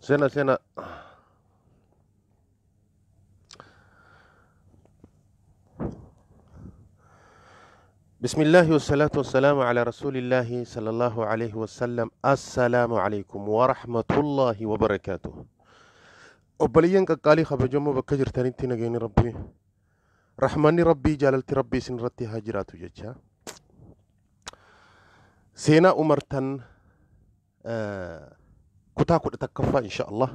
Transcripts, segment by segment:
Sena sena. بسم الله والصلاة والسلام على رسول الله صلى الله عليه وسلم. السلام عليكم ورحمة الله وبركاته. Obboleeyyan qaqqaalii kabajamoo bakka jirtanitti nageenyi Rabbii, rahmanni Rabbii, jaalalti Rabbii isin irratti haa jiraatu jecha. Seenaa Umartan kutaa 11ffaa insha Allah.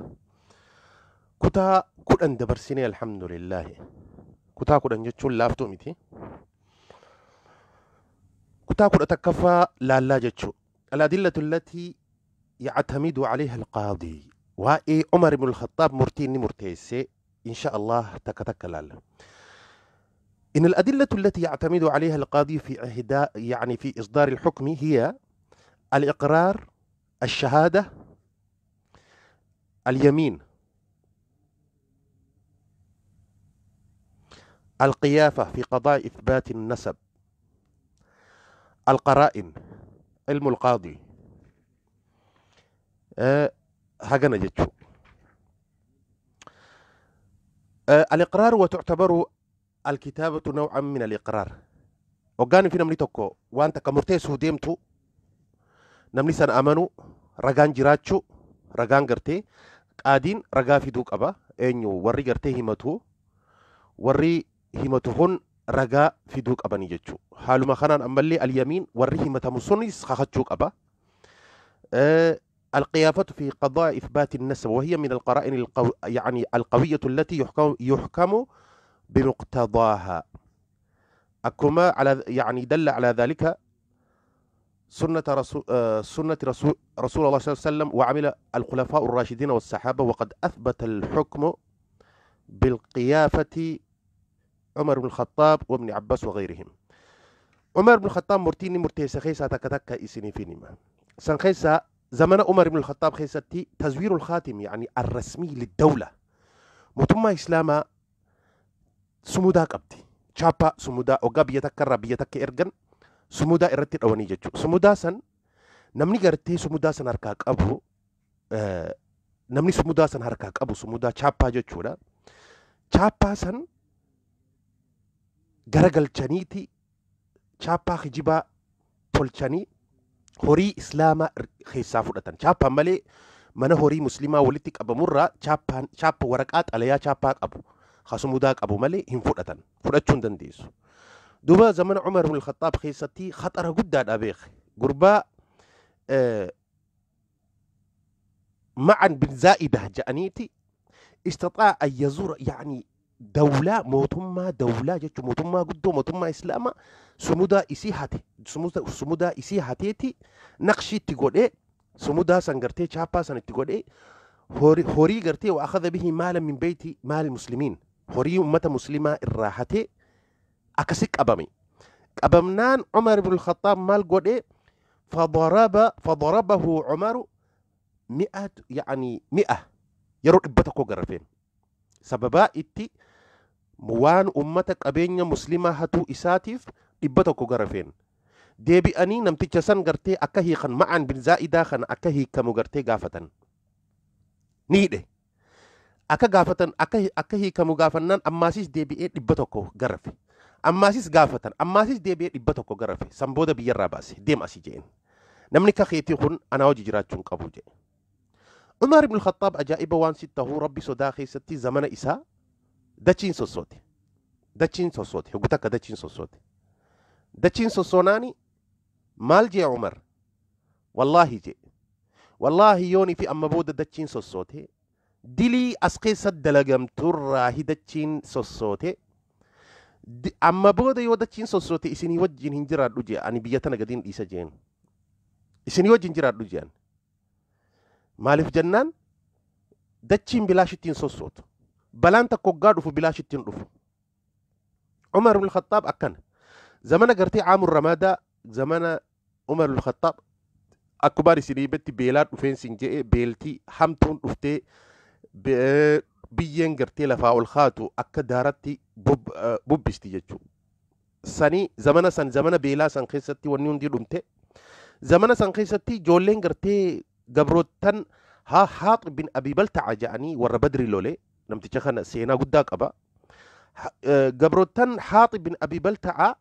Kutaa 10 dabarsinee, alhamdulillaahi. Kutaa 10 jechuun laaftuu miti. Kutaa 11ffaa laallaa jechuu. الأدلة التي يعتمد عليها القاضي، waa'ee Umar ibn al-Khattab murtii inni murteesse إن شاء الله takka takka laalla. إن الأدلة التي يعتمد عليها القاضي في إهداء، يعني في إصدار الحكم، هي الإقرار، الشهادة، اليمين، القيافة في قضاء إثبات النسب، القرائن، علم القاضي. Hagana jechuu. الإقرار، وتعتبر الكتابة نوعا من الإقرار. Hoggaan fi namni tokko waan takka murteessuu deemtu, namni san amanu, ragaan jiraachuu, ragaan gartee qaadiin ragaa fiduu qaba. Eenyu warri gartee himatu, warri himatu kun ragaa fiduu qabanii jechuu. Haaluma kanaan ammallee اليمين, warri himatamu sunis kakachuu qaba. القيافة في قضاء إثبات النسب، وهي من القرائن يعني القوية التي يحكم بمقتضاها. أكما على يعني دل على ذلك سنة رسول الله صلى الله عليه وسلم وعمل الخلفاء الراشدين والصحابة. وقد أثبت الحكم بالقيافة عمر بن الخطاب وابن عباس وغيرهم. عمر بن الخطاب murtii inni murteesse keessaa takka takka isiniif hima. San keessa زمن عمر بن الخطاب keessatti تزوير الخاتم يعني الرسمي للدولة. Mootummaa Islaamaa sumudaa qabdi. Chaappaa sumudaa hoggaa biyya takka irraa biyya takka ergan sumudaa irratti dhawanii jechuudha. Sumudaa san namni gartee sumudaa san harkaa qabu, namni sumudaa san harkaa qabu, sumudaa chaappaa jechuudha. Chaappaa san garagalchaniiti chaappaa kijibaa tolchanii horii Islaamaa keessaa fudhatan. Chaappaan malee mana horii Muslimaa walitti qabamurraa chaappaan chaappa waraqaa xalayaa chaappaa qabu sumudaa qabu malee hin fudhatan. Fudhachuu hin dandeessu. Duuba zamana Umar ibn al-Khattab keessatti khaxara guddaadha beeke. Gurbaa Ma'an bin Zaa'ida jedhaniiti استطاع أن يزور يعني دولة, mootummaa dawlaa jechuun mootummaa guddoo, mootummaa Islaamaa, sumudaa isii hate. Sumudaa isii hateeti naqshii itti godhee, sumudaa san gartee chaappaa san itti godhee horii gartee وأخذ به مالا من بيت مال المسلمين, horii ummata Muslimaa irraa hatee akkasi qabame. Qabamnaan Umar ibn al-Khattab maal godhee? فضربه عمر مئة، يعني 100, yeroo 100 garafeen. Sababaa itti waan ummata qabeenya Muslimaa hatuu isaatiif 100 garafeen. Deebi'anii namticha san gartee akka hiikan, Ma'an bin Zaa'idaa kana akka hiikamu gartee gaafatan. Ni hidhe. Akka gaafatan, akka hiikamu gaafannaan ammaasis deebi'ee 100 garafe. Ammaasis gaafatan, ammaasis deebi'ee 100 garafe. San booda biyyarraa baase, deem asii jeen. Namni kakeetii kun anaa hojii jiraachuu hin qabu jedhe. Umar ibn Khattab ajaa'iba waan sitti tahuu, Rabbi sodaa keessatti zamana isaa dachiin sossoote. Dachiin sossoote. Hoggu takka dachiin sossoote. Dachiin sossoonaani maal jee Umar? Wallaahi jee. Wallaahi yoonii fi amma booda dachiin sossoote. Dilii as keessa dalagamturraa dachiin sossoote. Amma booda yoo dachiin sossoote isinii wajjin hin jiraadhu jee, ani biyya tana gadiin dhiisa jeen. Isinii wajjin jiraadhu jeen. Maaliif jennaan dachiin bilaashittiin sossootu. Balaan takka hoggaa dhufu bilaashittiin dhufu. Umar ibn Khattab akkana. Zamana gartee عام الرمادة, zamana Umar ibn Khattab akkumaan isinii betti beelaan dhufeen sin je'e, beeltii hamtuun dhuftee biyyeen gartee lafaa ol kaatu akka daaratti bubbisti jechuudha. Sanii zamana san, zamana beelaa san keessatti wanni hundi dhumte. Zamana san keessatti ijoolleen gartee gabroottan Haaxib bin Abii Balta'a ja'anii warra Badri lole, namticha kana seenaa guddaa qaba. Gabroottan Haaxib bin Abii Balta'a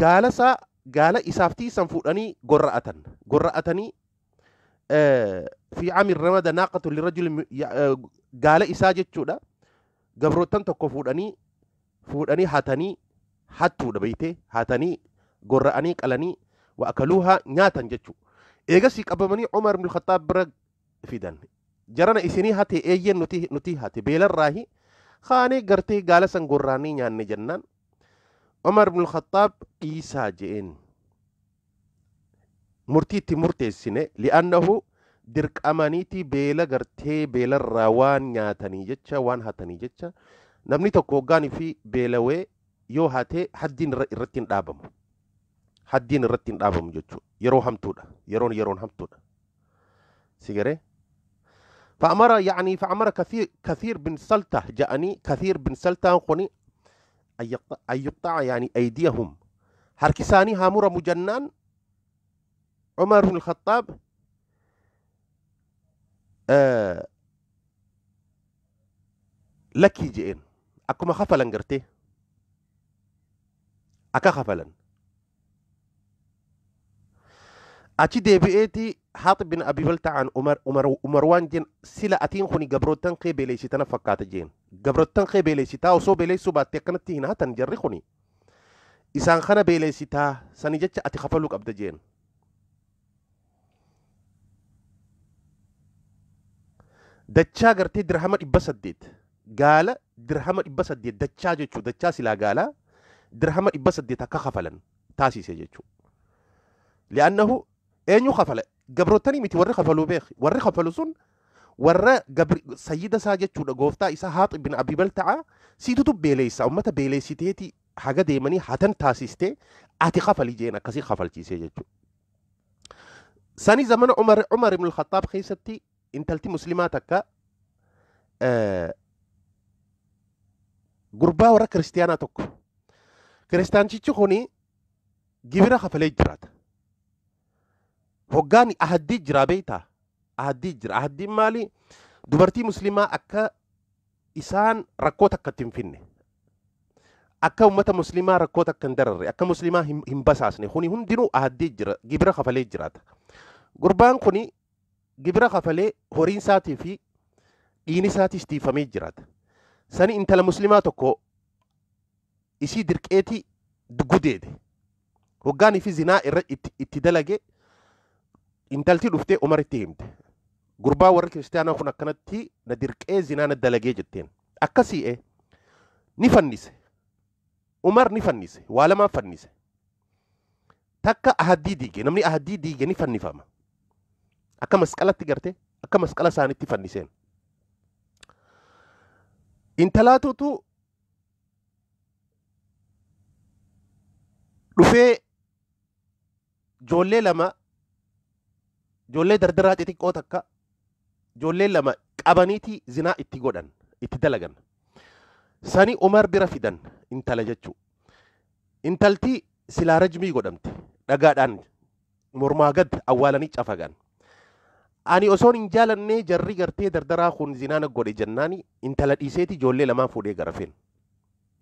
gaala isaa, gaala isaaf tiisan fuudhanii gorra'atan. Gorra'atanii fi caami ramada naaqatu lirajuli, gaala isaa jechuudha. Gabroottan tokko fuudhanii hatanii, hattuudha beeytee, hatanii gorra'anii qalanii wa akaluuhaa nyaatan jechuudha. Eegasii qabamanii Umar ibn Khattaab bira fidan. Jarana isinii hate? Eeyyeen, nuti hate, beelarraahi kaanee gartee gaala san gorraanii nyaanne jennaan, Umar ibn Khattaab dhiisaa je'een. Murtii itti murteessine, li'annahu dirqamaniiti beela gartee beelarraa waan nyaatanii jecha, waan hatanii jecha. Namni tokko hoggaanii fi beelawee yoo hatee haddiin irratti hin dhaabamu. Haddiin irratti hin dhaabamu jechuudha. Yeroo hamtuudha. Yeroon hamtuudha. Si garee? فأمر يعني فأمر كثير بن سلطة جاءني كثير بن سلطة خني أن يقطع يعني أيديهم، harkisaanii haa muramu jennaan عمر بن الخطاب lakkii je'een. Akkuma kafalan gartee akka kafalan achi deebi'eeti. Haaxib bin Abi Balta'aan Umar waan jeen: sila atiin kuni gabroottan kee beeleessitana fakkaata jeen. Gabroottan kee beeleessitaa, osoo beeleessuu baatte akkanatti hin hatan jarri kuni. Isaan kana beeleessitaa sani jecha ati kafaluu qabda jeen. Dachaa gartee dirhama 800, gaala dirhama 800 dachaa jechuu, dachaa silaa gaalaa dirhama 800 akka kafalan taasise jechuu. Li'annahu eenyu kafala? Gabroottanii miti warri kafaluu, beeki. Warri kafalu sun warra sayyida isaa jechuudha, gooftaa isaa Haaxib bin Abi Balta'a siitutu beeleessa, ummata beeleessiteeti haga deemanii hatan taasistee ati kafali jeen, akkasii kafalchiisee jechuudha. Sani zamana Umar ibn al-Khattaab keessatti intalti muslimaa takka gurbaa warra kiristiyaanaa tokko, kiristaantichi kuni gibira kafalee jiraata. Hoggaan ahaddii jira beektaa? Ahaddii jira. Ahaddiin maali? Dubartii muslimaa akka isaan rakkoo takka itti hin finne. Akka uummata muslimaa rakkoo takka hin dararre, akka muslimaa hin basaasne, kuni hundinuu ahaddii jira. Gibira kafalee jiraata. Gurbaan kuni gibira kafalee horiin isaatii fi dhiini isaatis tiifamee jiraata. Sani intala muslimaa tokko isii dirqeetii gudeede. Hoggaanii fi zinaa irra itti dalage, intalti dhuftee Umaritti himte. Gurbaa warri kiristaanaa kun akkanatti na dirqee zinaa na dalagee jetteen. Akkasii ni fannise. Umar ni fannise. Waa lamaan fannise. Takka ahaddii diige. Namni ahaddii diige ni fannifama. Akka masqalatti garte, akka masqala isaanitti fanniseen. Intalaatutu dhufee ijoollee lama, ijoollee dardaraa xixiqqoo takka, ijoollee lama qabaniiti zinaa itti godhan, itti dalagan. Sani Umar bira fidan intala jechuu. Intalti silaa rajmii godhamte, dhagaadhaan mormaa gad awwaalanii cafagan. Ani osoon hin jaalannee jarri gartee dardaraa kun zinaa na godhe jennaani intala dhiiseeti ijoollee lamaan fuudhee garafeen.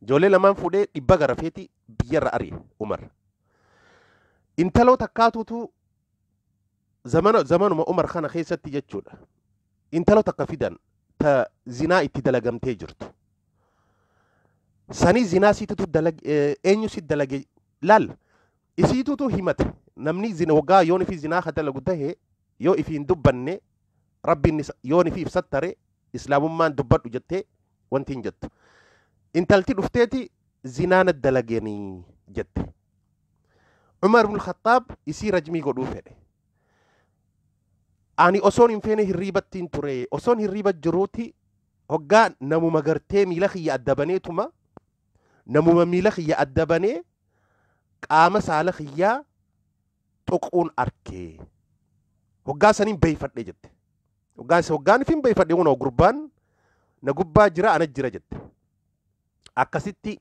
Ijoollee lamaan fuudhee 100 garafeeti biyyarra ari'e Umar. Intaloo takkaatutu zamanuma Umar kana keessatti jechuudha. Intaloo takka fidan ta zinaa itti dalagamtee jirtu. Sanii zinaa siitutu dalag, eenyu si dalage? Laal, isiitutu himate. Namni zina waggaa yoon fi zinaa ka dalagu tahe yoo ifiin dubbanne, rabbiin yoon fi ibsattare islaamummaan dubbadhu jettee wanti hin jettu. Intalti dhufteeti zinaa na dalaganii jette. Umar ibn Khattaab isii rajmii godhuu fedhe. Ani osoon hin feene hirriibattiin ture. Osoon hirriiba jiruuti hoggaa namuma gartee miila kiyya adda baneetuma, namuma miila kiyya adda banee qaama saala kiyyaa tuquun arkee. Hoggaa saniin beeyfadhe jette. Hoggaan ifin beeyfadhe, kunoo gurbaan na gubbaa jira, ana jira jette. Akkasitti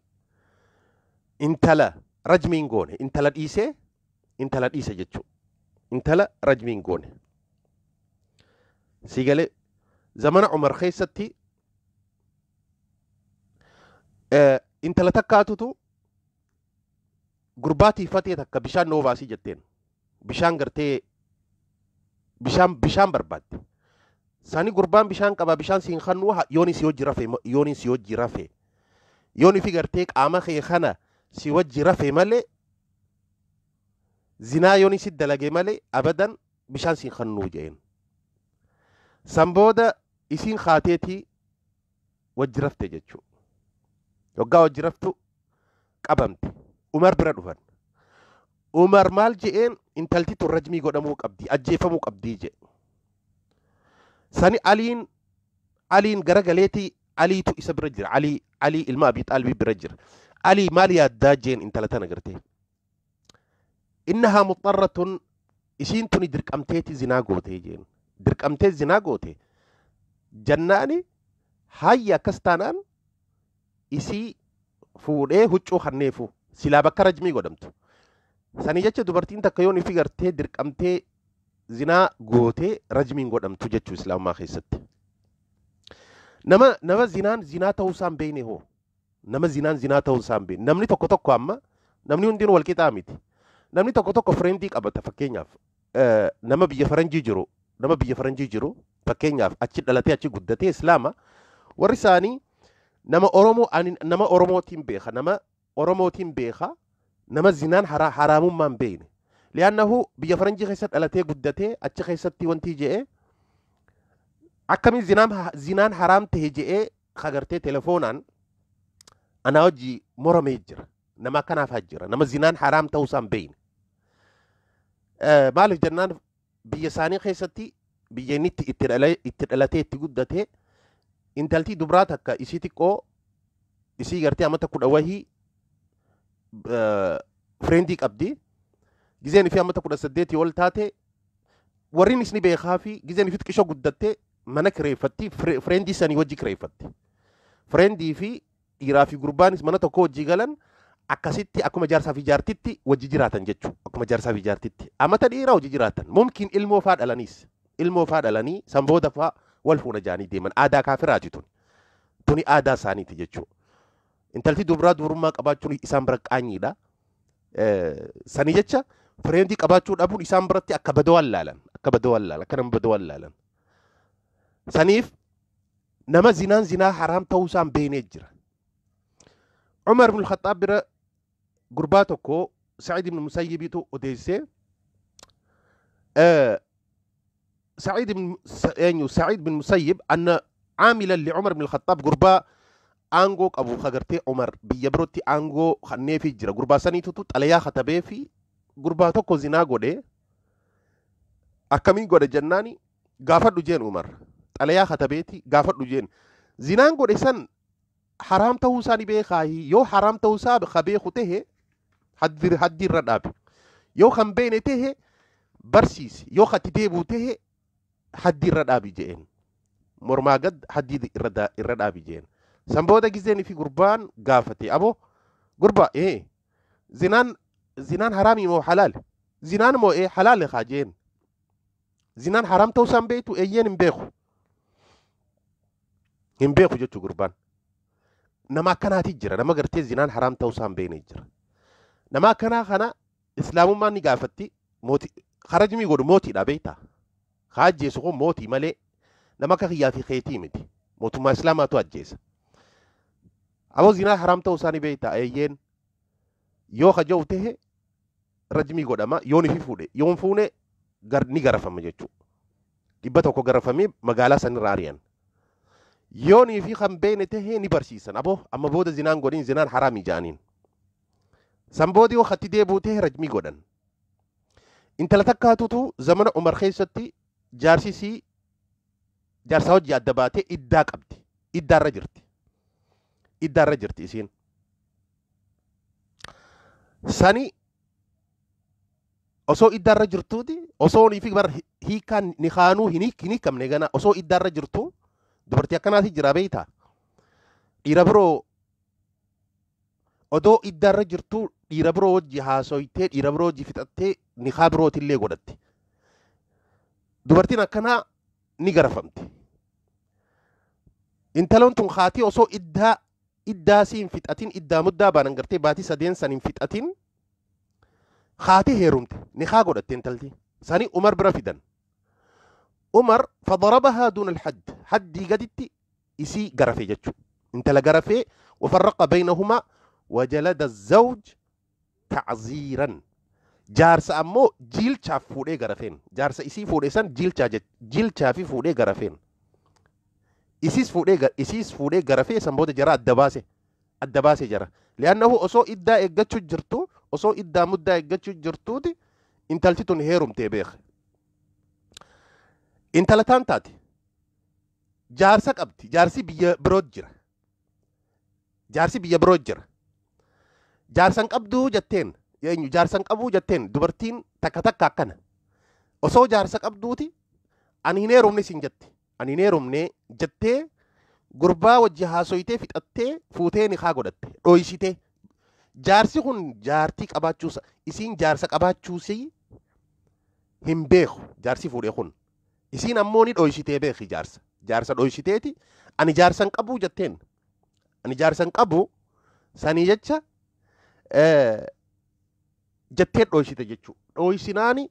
intala rajmiin goone, intala dhiisee, intala dhiise jechuudha. Intala rajmiin goone. Si galee zamana Umar keessatti intala takkaatutu gurbaa tiifatee takka bishaan noo baasii jetteen. Bishaan gartee bishaan barbaadde. Sani gurbaan bishaan qaba, bishaan siin kannuu yooni si wajji rafe, yooni si wajji rafe, yooni fi gartee qaama kee kana si wajji rafe malee, zinaa yooni si dalage malee, abadan bishaan siin kannuu jeen. San booda isiin kaateetii wajji rafte jechuu. Yoggaa wajji raftu qabamte. Umar bira dhufan. Umar maal je'een? Intalti tun rajmii godhamuu qabdi, ajjeefamuu qabdii jedhe. Sani Aliin garagaleetii, Aliitu isa bira jira. Alii ilma Abii Xaalibii bira jira. Alii maal yaaddaa jeen intala tana gartee. Innahaa muxarratun, isiin tuni dirqamteeti zinaa gootee jeen. Dirqamtee zinaa goote. Jannaani hayya, akkas taanaan isii fuudhee huccuu kanneefu silaa bakka rajmii godhamtu. Sanii jecha dubartiin takka yoon ifi gartee dirqamtee zinaa gootee rajmiin godhamtu jechuu islaamummaa keessatti. Nama zinaan zinaa ta'uu isaan beekne hoo? Nama zinaan zinaa ta'uu isaan beekne. Namni tokko tokko, amma namni hundinuu wal qixaa miti. Namni tokko tokko friendii qabata. Fakkeenyaaf nama biyya faranjii jiru, nama biyya faranjii jiru fakkeenyaaf achi dhalatee achi guddatee islaama, warri isaanii nama Oromoo. Ani nama Oromootiin beeka, nama Oromootiin beeka, nama zinaan haraamummaan beekne. Li'aannahu biyya faranjii keessa dhalatee guddatee achi keessatti wanti je'ee akkamiin zinaan haraam ta'e je'ee kagartee telefoonaan anaa hojii moramee jira. Nama akkanaaf jira. Nama zinaan haraam ta'uu isaan beekne. Maaliif jennaan, biyya isaanii keessatti, biyya inni itti dhalatee itti guddatee, intaltii dubraa takka isii xiqqoo isii gartee amata 10 wahii friendii qabdi. Gizeen ifii amata 18 ol taate warreen isni beekaa fi gizeen ifii xiqqishoo guddattee mana kireeffatti, friendii sanii wajji kireeffatti. Friendii fi dhiiraa fi gurbaanis mana tokko wajji galan, akkasitti akkuma jaarsaa fi jaartitti wajji jiraatan jechuudha. Akkuma jaarsaa fi jaartitti. Amata dhiiraa wajji jiraatan. Mumkin ilmoo faa dhalaniis. Ilmoo faa dhalanii san booda faa wal fuuna jaanii deeman. Aadaa kaafiraati tuni. Tuni aadaa isaaniiti jechuudha. Intalti dubraa dubrummaa qabaachuun isaan bira qaanyiidha. Sanii jecha friendii qabaachuu dhabuun isaan biratti akka badoo wallaalan. Akka badoo wallaalan. Akka nama badoo wallaalan. Saniif nama zinaan zinaa haraam ta'uu isaan beeknee jira. Umar ibn Khattaab bira gurbaa tokko Sa'iid ibn Musayyibitu odeessee, Sa'iid ibn eenyu, Sa'iid bin Musayyib, anna caamilan li Umar ibn Khattaab, gurbaa aangoo qabu kagartee Umar biyya birootti aangoo kanneefii jira. Gurbaa saniitutu xalayaa katabee fi gurbaa tokko zinaa godhee akkamiin godhe jennaani, gaafadhu jeen. Umar xalayaa katabeeti gaafadhu jeen. Zinaan godhe san haraam ta'uu isaa ni beekaayi? Yoo haraam ta'uu isaa ka beeku tahe haddi irra dhaabe, yoo kan beene tahe barsiisi, yoo katti deebi'u tahe haddi irra dhaabi jeen. Mormaa gad haddi irra dhaabi jeen. San booda gizeen fi gurbaan gaafate, abo gurbaa, ee zinaan haraamii moo halaal? Zinaan moo ee halaal kaa jeen. Zinaan haraam ta'uu isaan beektu? Eeyyeen, hin beeku, hin beeku jechuu gurbaan. Nama akkanaati jira. Nama gartee zinaan haraam ta'uu isaan beekne jira. Nama akkanaa kana islaamummaan ni gaafatti. Mootii harajmii godhu mootiidha beektaa. Haa ajjeesu kun mootii malee nama akka kiyyaa fi keetii miti. Mootummaa islaamaatu ajjeesa. Aboo, zinaa haraam ta'uu isaa ni beektaa? Eeyyeen. Yoo kaja'u tahe rajmii godhama, yoon ifi fuudhe, yoon fuune ni garafama jechuudha. 100 garafamee magaalaa sanirraa ari'an. Yoonii fi kan beene tahee ni barsiisan. Aboo, amma booda zinaan godhin, zinaan haraamii ja'aniin. San booda yoo hatti deebi'u ta'e rajmii godhan. Intala takkaatutu zamana Umar keessatti jaarsisii jaarsaa hojii adda baatee iddaa qabdi. Iddaarra jirti. Iddaarra jirti isiin. Sani osoo iddaarra jirtuuti, osoo fi bar hiikaan ni kaanuu hin hiikamne gana, osoo iddaarra jirtu, dubartii akkanaati jira beeytaa. Dhiira biroo odoo iddaarra jirtu dhiira biroo wajji haasoytee, dhiira biroo wajji fixattee, nikaa birootillee godhatti. Dubartiin akkanaa Ni garafamte. Intaloon tun haatii osoo iddaa sii hin fixatin, iddaa muddaa baanan gartee baatii sadeen san hin fixatin haatii heerumte, nikaa godhatte intalti. Sani Umar bira fidan. Umar fadarabahaa duuna alhadd, haddii gaditti isii garafe jechuu. Intala garafee wafarraqa baynahumaa wajalada zawj ta'ziiran. Jaarsa ammoo jiilchaaf fuudhee garafeen. Jaarsa isii fuudhee san jiilchaa fi fuudhee garafeen. Isiis fuudhee garafee san booda jara adda baase. Adda baase jara. Li'annahu osoo iddaa eeggachuu jirtu, osoo iddaa muddaa eeggachuu jirtuuti intalti tun heerumtee beeke. Intala taan taate jaarsa qabdi. Jaarsi biyya biroo jira. Jaarsi biyya biroo jira. Jaarsan qabduu jetteen, eenyu jaarsan qabuu jetteen dubartiin takka takka akkana. Osoo jaarsa qabduuti ani hin heerumne siin jette. Ani hin heerumne jettee gurbaa wajji haasoyitee fixattee fuutee nikaa godhatte dhooysitee. Jaarsi kun jaartii qabaachuusa isiin jaarsa qabaachuusii hin beeku jaarsi fuudhee kun. Isiin ammoo ni dhooysitee beeki jaarsa. Jaarsa dhooysiteeti ani jaarsan qabuu jetteen. Ani jaarsan qabu sanii jecha jettee dhooysite jechuu. Dhooysinaani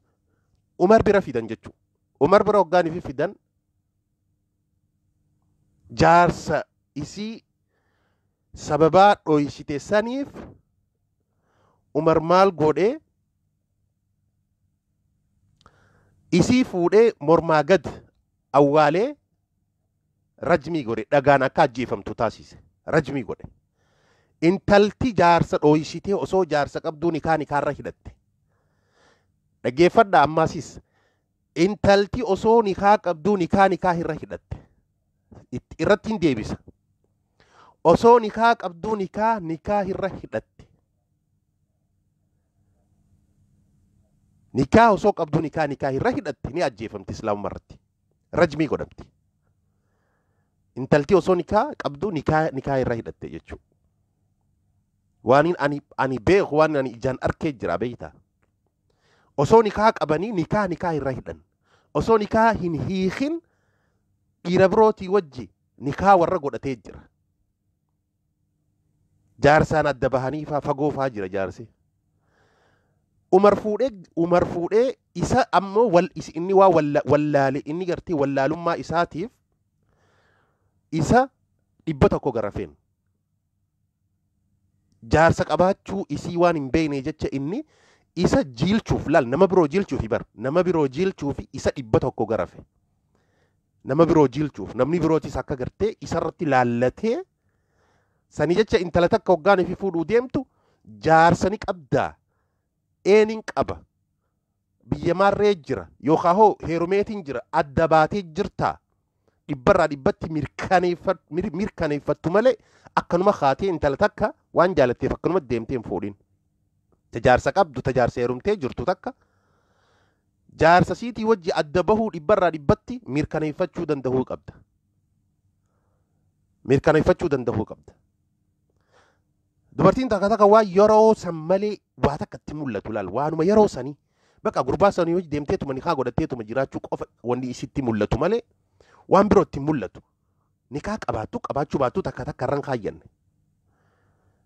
Umar bira fidan jechuu. Umar bira hoggaanii fi fidan jaarsa isii sababaa dhooysite saniif Umar maal godhee isii fuudhee mormaa gad awwaalee rajmii godhe, dhagaan akka ajjeefamtu taasise. Rajmii godhe. Intalti jaarsa dhooysitee osoo jaarsa qabduu nikaa nikaarra hidhatte. Dhaggeeffadhaa ammaasis. Intalti osoo nikaa qabduu nikaa nikaa irra hidhatte. Irratti hin deebisa. Osoo nikaa qabduu nikaa nikaa irra hidhatte. Nikaa osoo qabduu nikaa nikaa irra hidhatte ni ajjeefamti islaamummaa irratti. Rajmii godhamti. Intalti osoo nikaa qabduu nikaa nikaa irra hidhatte jechuudha. Waan ani beeku, waan ani ijaan arkee jira beektaa. Osoo nikaa qabanii nikaa nikaa irra hidhan. Osoo nikaa hin hiikin dhiira birootii wajji nikaa warra godhatee jira. Jaarsaan adda bahanii faa fagoo faa jira jaarsi. Umar fuudhee isa ammoo wal inni waa wallaale inni gartee wallaalummaa isaatiif isa 100 garafeen. Jaarsa qabaachuu isii waan hin beekne jecha inni isa jiilchuuf laal nama biroo jiilchuuf bar nama biroo jiilchuuf isa 100 garafe. Nama biroo jiilchuuf namni birootis akka gartee isarratti laallatee sanii jecha intala takka hoggaan fi fuudhuu deemtu jaarsa ni qabdaa eenin qaba biyya maarree jira yookaan hoo heerumeetiin jira adda baatee jirtaa dhibbarraa dhibbatti mirkaneeffattu malee akkanuma kaatee intala takka waan jaalatteef akkanuma deemtee hin fuudhin. Tajaarsa qabdu tajaarsa heerumtee jirtu takka jaarsa siitii wajji adda bahuu dhibbarraa dhibbatti mirkaneeffachuu danda'uu qabda. Mirkaneeffachuu danda'uu qabda. Dubartiin takka takka waan yeroo san malee waa takka itti mul'atu laal waanuma yeroo sanii bakka gurbaa sanii wajji deemteetuma nikaa godhatteetuma jiraachuu qofa wanni isitti mul'atu malee waan biroo itti mul'atu. Nikaa qabaattu qabaachuu baattu takka takka irraan kaayyanne.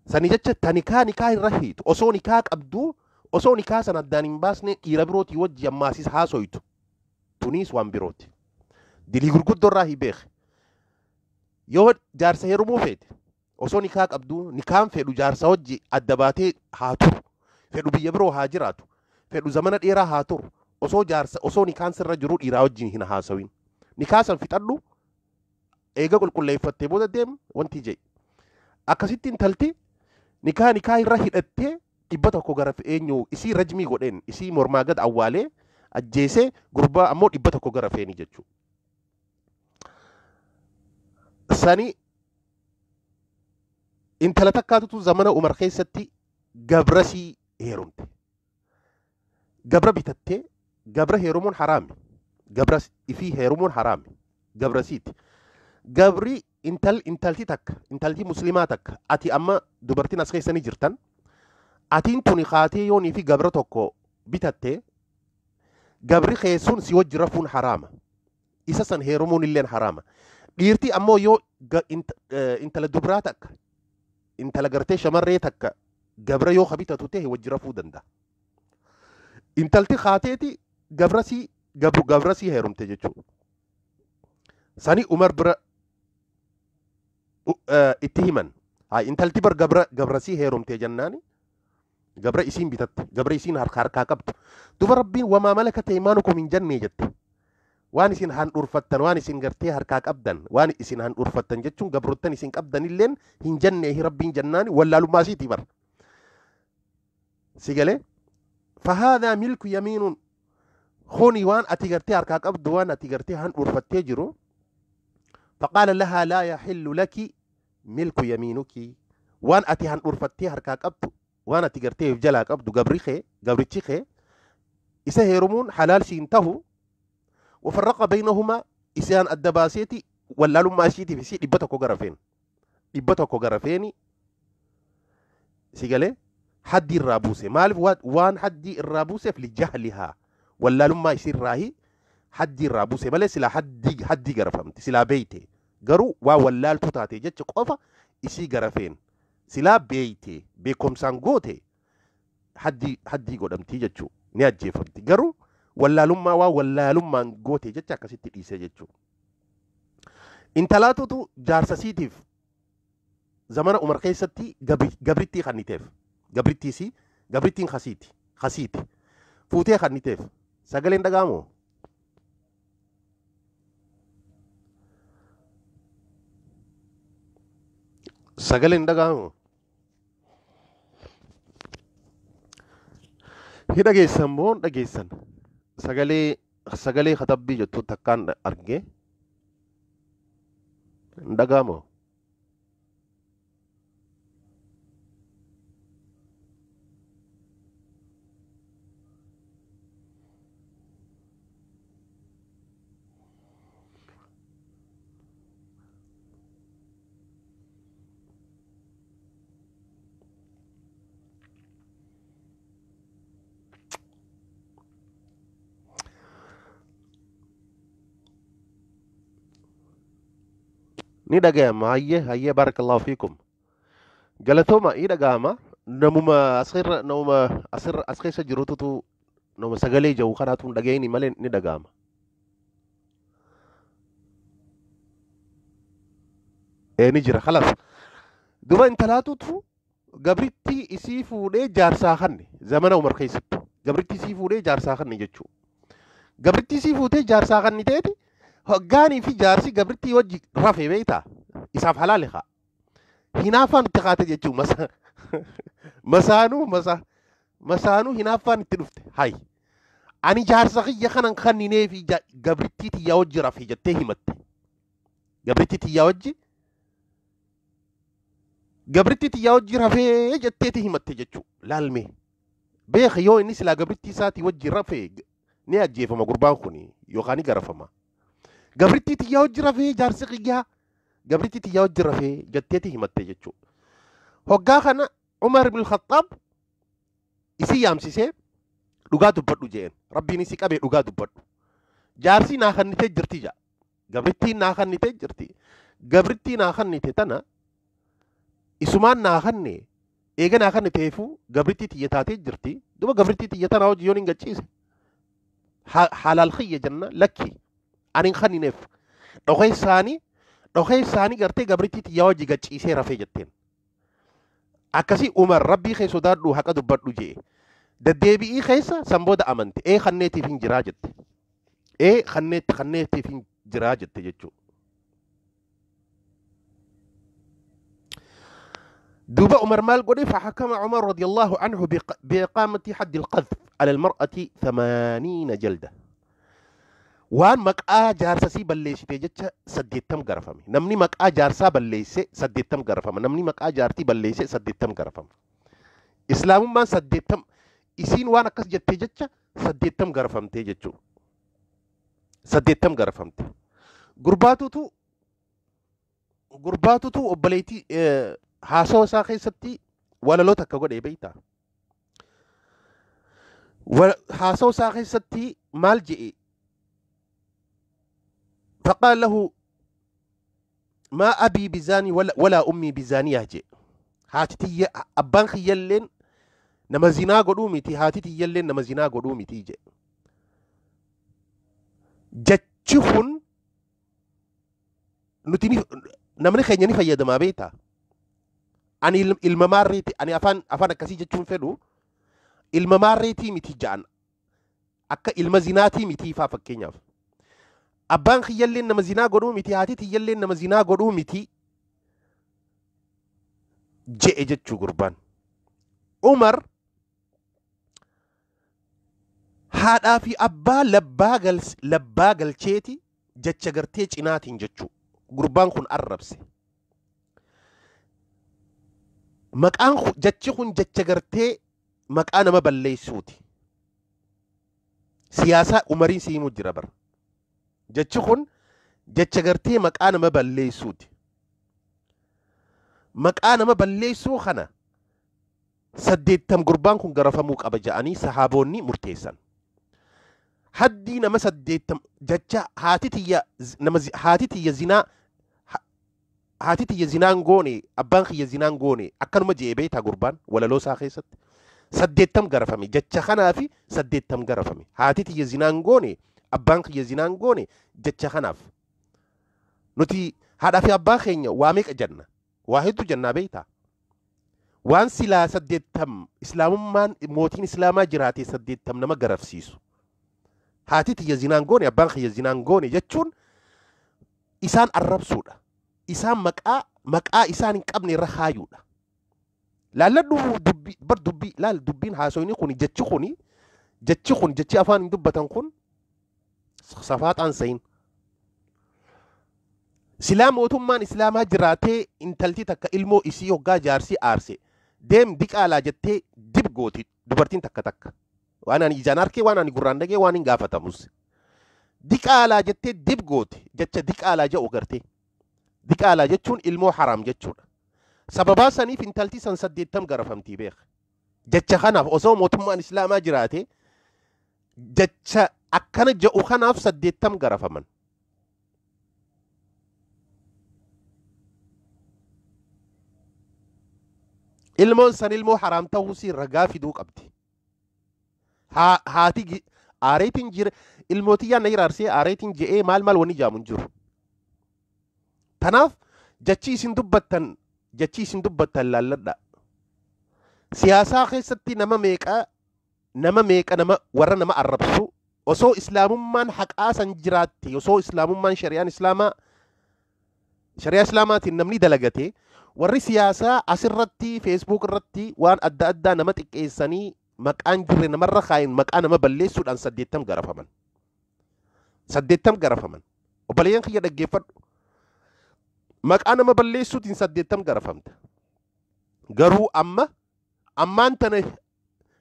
Sanii jecha ta nikaa nikaa irra hiitu osoo nikaa qabduu osoo nikaa sana addaan hin baasne dhiira birootii wajji ammaasis haasoytu tuniis waan birooti. Dilii gurguddoo irraa hin beekne. Yoo jaarsa heerumuu feete osoo nikaa qabduu nikaan fedhu jaarsa wajji adda baatee haa turu fedhu biyya biroo haa jiraatu fedhu zamana dheeraa haa turu osoo jaarsa osoo nikaan sirra jiru dhiiraa wajjin hin haasawin. Nikaa san fixadhu eega qulqulleeffattee booda deem wanti jedhe. Akkasitti intalti nikaa nikaa irra hidhattee 100 gara eenyu isii rajmii godheen isii mormaa gad awwaalee ajjeesee gurbaa ammoo 100 gara feeni jechuudha. Sani intala takkaatutu zamana Umar keessatti gabrasii heerumte. Gabra bitattee gabra heerumuun haraami. Gabra ifii heerumuun haraami. Gabrasiiti. Gabri intalti takka intalti muslimaa takka ati amma dubartiin as keessa ni jirtan atiin tuni kaatee yoonii fi gabra tokko bitattee gabri keessuun si wajji rafuun haraama. Isa san heerumuun illeen haraama. Dhiirti ammoo yoo intala dubraa takka, intala gartee shamarree takka gabra yoo bitatu ta'e wajji rafuu danda'a. Intalti kaateeti gabrasii gabrasii heerumte jechuudha. Sani Umar bira itti himan. Intalti bar gabrasii heerumte jennaani gabra isiin bitatte, gabra isiin harkaa qabdu. Duba Rabbiin wamaa malakat aymaanukum hin jennee jette. Waan isin handhuurfattan, waan isin gartee harkaa qabdan, waan isin handhuurfattan jechuun gabrottan isin qabdan illeen hin jennee Rabbiin jennaani wallaalummaa isiitii bar. Si galee? Fahaadhaa milku yamiinuun kuni waan ati gartee harkaa qabdu, waan ati gartee handhuurfattee jiru. Faqaala lahaa laa yaxillu laki milku yamiinuki. Waan ati handhuurfattee harkaa qabdu, waan ati gartee jalaa qabdu, gabri kee, gabrichi kee isa heerumuun halaal siin tahu. Wafarraqa baynahumaa isaan adda baaseeti wallaalummaa ishiitiif isii 100 garafeen. 100 garafeeni si galee haddii irraa buuse. Maaliif waan haddii irraa buuseef? Lijahlihaa, wallaalummaa isii irraahi haddii irraa buuse malee silaa haddii garafamti silaa beeyte. Garuu waan wallaaltuu taate jecha qofa isii garafeen. Silaa beeyte, beekumsaan goote, haddii godhamtii jechuu, ni ajjeefamti. Garuu wallaalummaa waan wallaalummaan goote jecha akkasitti dhiise jechuu. Intalaatutu jaarsasiitiif zamana Umar keessatti gabrittii kanniteef. Gabrittiisi, gabrittiin khasiiti. Fuutee kanniteef. Sagaleen dhaga'amoo? Sagaleen dhaga'amoo? Hi dhageessan moo dhageessan? Sagalee katabbii jettu takkaan argee hin dhaga'amoo? Ni dhaga'ama. Hayyee hayyee, barakallahu fiikum. Galatooma, ni dhaga'ama. Namuma asirra, namuma asirra as keessa jirututu, nama sagalee jiru kanaatu hin dhaga'ini malee ni dhaga'ama. Ee, ni jira, khalas. Duba intalaatutu gabrittii isii fuudhee jaarsaa kanne zamana Umar keessatti. Gabrittii isii fuudhee jaarsaa kanne jechuudha. Gabrittii isii fuutee jaarsaa kanni ta'eeti hoggaanii fi jaarsi gabrittii wajji rafe beektaa isaaf halaali haa. Hinaaffaan itti kaate jechuudha, masa masaanuu masaanuu hinaaffaan itti dhufte. Hayi, ani jaarsa kiyya kanan kanninee fi gabrittii tiyyaa wajji rafe jettee himatte. Gabrittii tiyyaa wajji, gabrittii tiyyaa wajji rafee jetteeti himatte jechuudha. Laalmee beeka, yoo inni silaa gabrittii isaatii wajji rafe ni ajjeefama gurbaan kun yookaan ni garafama. Gabrittii tiyyaa wajji rafee jaarsi kiyyaa, gabrittii tiyyaa wajji rafee jetteeti himatte jechuudha. Hoggaa kana Umar ibn Khattaab isii yaamsisee dhugaa dubbadhu jeen. Rabbiin isii qabee dhugaa dubbadhu. Jaarsi naa kannitee jirti jaa. Gabrittiin naa kannitee jirti. Gabrittii naa kannite tana isumaan naa kanne, eega naa kanne ta'eefuu gabrittii tiyya taatee jirti. Duba gabrittii tiyya tanaa hojii yoon hin gachiise halaal kiyya jenna, lakki ani hin kannineef, dhokee isaanii gartee gabrittii tiyyaa hojii gachiisee rafee jetteen. Akkasii Umar Rabbii kee sodaadhu, haqa dubbadhu jee. Deddeebi'ii keessa san booda amante, ee kanneetiif hin jiraa jette. Ee kanneetiif hin jiraa jette jechuudha. دوبا عمر مال قولي فحكم عمر رضي الله عنه بإقامة حد القذف على المرأة 80 جلدة. Waan maqaa jaarsasii balleessite jecha 80 garafame. Namni maqaa jaarsaa balleesse 80 garafama. Namni maqaa jaartii balleesse 80 garafama. Islaamummaan 80, isiin waan akkas jettee jecha 80 garafamtee jechuudha. 80 garafamte. Gurbaatutu obboleettii haasawa isaa keessatti walaloo takka godhee beektaa. Haasawa isaa keessatti maal je'e? Faqaala lahu maa abii bizaanii walaa ummii bizaaniyaa jee. Haati tiyya abbaan kiyyalleen nama zinaa godhuu miti, haati tiyyalleen nama zinaa godhuu miti jee. Jechi kun nuti namni keenya ni fayyadamaa beektaa? Ani ilma maarreeti, ani afaan akkasii jechuun fedhu ilma maarreetii miti ja'an, akka ilma zinaatii miti faa fakkeenyaaf. Abbaan kiyyalleen nama zinaa godhuu miti, haati tiyyalleen nama zinaa godhuu miti je'e jechuu gurbaan. Umar haadhaa fi abbaa labbaa galcheeti jecha gartee cinaatiin jechuu gurbaan kun arrabse. Maqaan jechi kun jecha gartee maqaa nama balleessuuti. Siyaasaa Umariin si himuu jira bara. Jechi kun jecha gartee maqaa nama balleessuuti. Maqaa nama balleessuu kana 80 gurbaan kun garafamuu qaba ja'anii sahaabonni murteessan. Haddii nama 80 jecha haati tiyya nama haati tiyya zinaa haati tiyya zinaan goone abbaan kiyya zinaan goone akkanuma je'ee beektaa gurbaan walaloo isaa keessatti. 80 garafame jecha kanaa fi 80 garafame. Haati tiyya zinaan goone abbaan kiyya zinaan goone jecha kanaaf. Nuti haadhaa fi abbaa keenya waa meeqa jenna? Waa hedduu jennaa beektaa? Waan silaa 80 islaamummaan mootiin islaamaa jiraate 80 nama garafsiisu. Haati tiyya zinaan goone abbaan kiyya zinaan goone jechuun isaan arrabsuudha. Isaan maqaa isaan hin qabne irra haayuudha. Laalladhu dubbii bar dubbii laal dubbiin haasoyni kun jechi kun jechi afaan hin dubbatan kun safaaxaan sayin. Silaa mootummaan islaamaa jiraatee intalti takka ilmoo isii hoggaa jaarsii aarse deem diqaalaa jettee dib gooti dubartiin takka takka. Waan ani ijaan arkee waan ani gurraan dhagee waan hin gaafatamus. Diqaalaa jettee dib gooti jecha diqaalaa jedhu gartee. Diqaalaa jechuun ilmoo haraam jechuudha. Sababaa saniif intalti san 80 garafamtii beeka. Jecha kanaaf osoo mootummaan islaamaa jiraate jecha akkana jedhu kanaaf 80 garafaman. Ilmoon san ilmoo haraam ta'uusii ragaa fiduu qabdi. Haati aareetiin jira ilmootiyyaan na iraarsee aareetiin je'ee maal maal wanni jaamu hin jiru. Tanaaf jechi isin dubbattan laalladha. Siyaasaa keessatti nama meeqa nama warra nama arrabsu osoo islaamummaan haqaa san jiraatti osoo islaamummaan shari'aan islaamaa shari'aa islaamaatiin namni dalagate warri siyaasaa asirratti feesbuuk irratti waan adda addaa nama xiqqeessanii maqaan jirre namarra kaayin maqaa nama balleessuudhaan 80 garafaman. 80 garafaman. Obboleeyyan kiyya dhaggeeffadhu. Maqaa nama balleessuutiin 80 garafamta. Garuu amma ammaan tana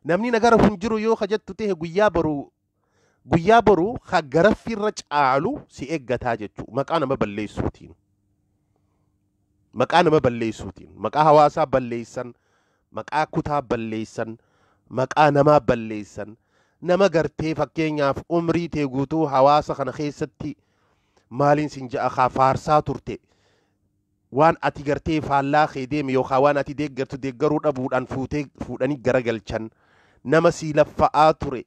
namni nagara hin jiru yoo kajettu ta'e guyyaa boruu ka garaffiirra caalu si eeggataa jechuu maqaa nama balleessuutiin. Maqaa nama balleessuutiin maqaa hawaasaa balleessan, maqaa kutaa balleessan, maqaa namaa balleessan, nama gartee fakkeenyaaf umrii tee guutuu hawaasa kana keessatti maaliin sin ja'a kaa faarsaa turte waan ati gartee faallaa kee deeme yookaan waan ati deeggartu deeggaruu dhabuudhaan fuudhanii garagalchan nama sii laffa'aa ture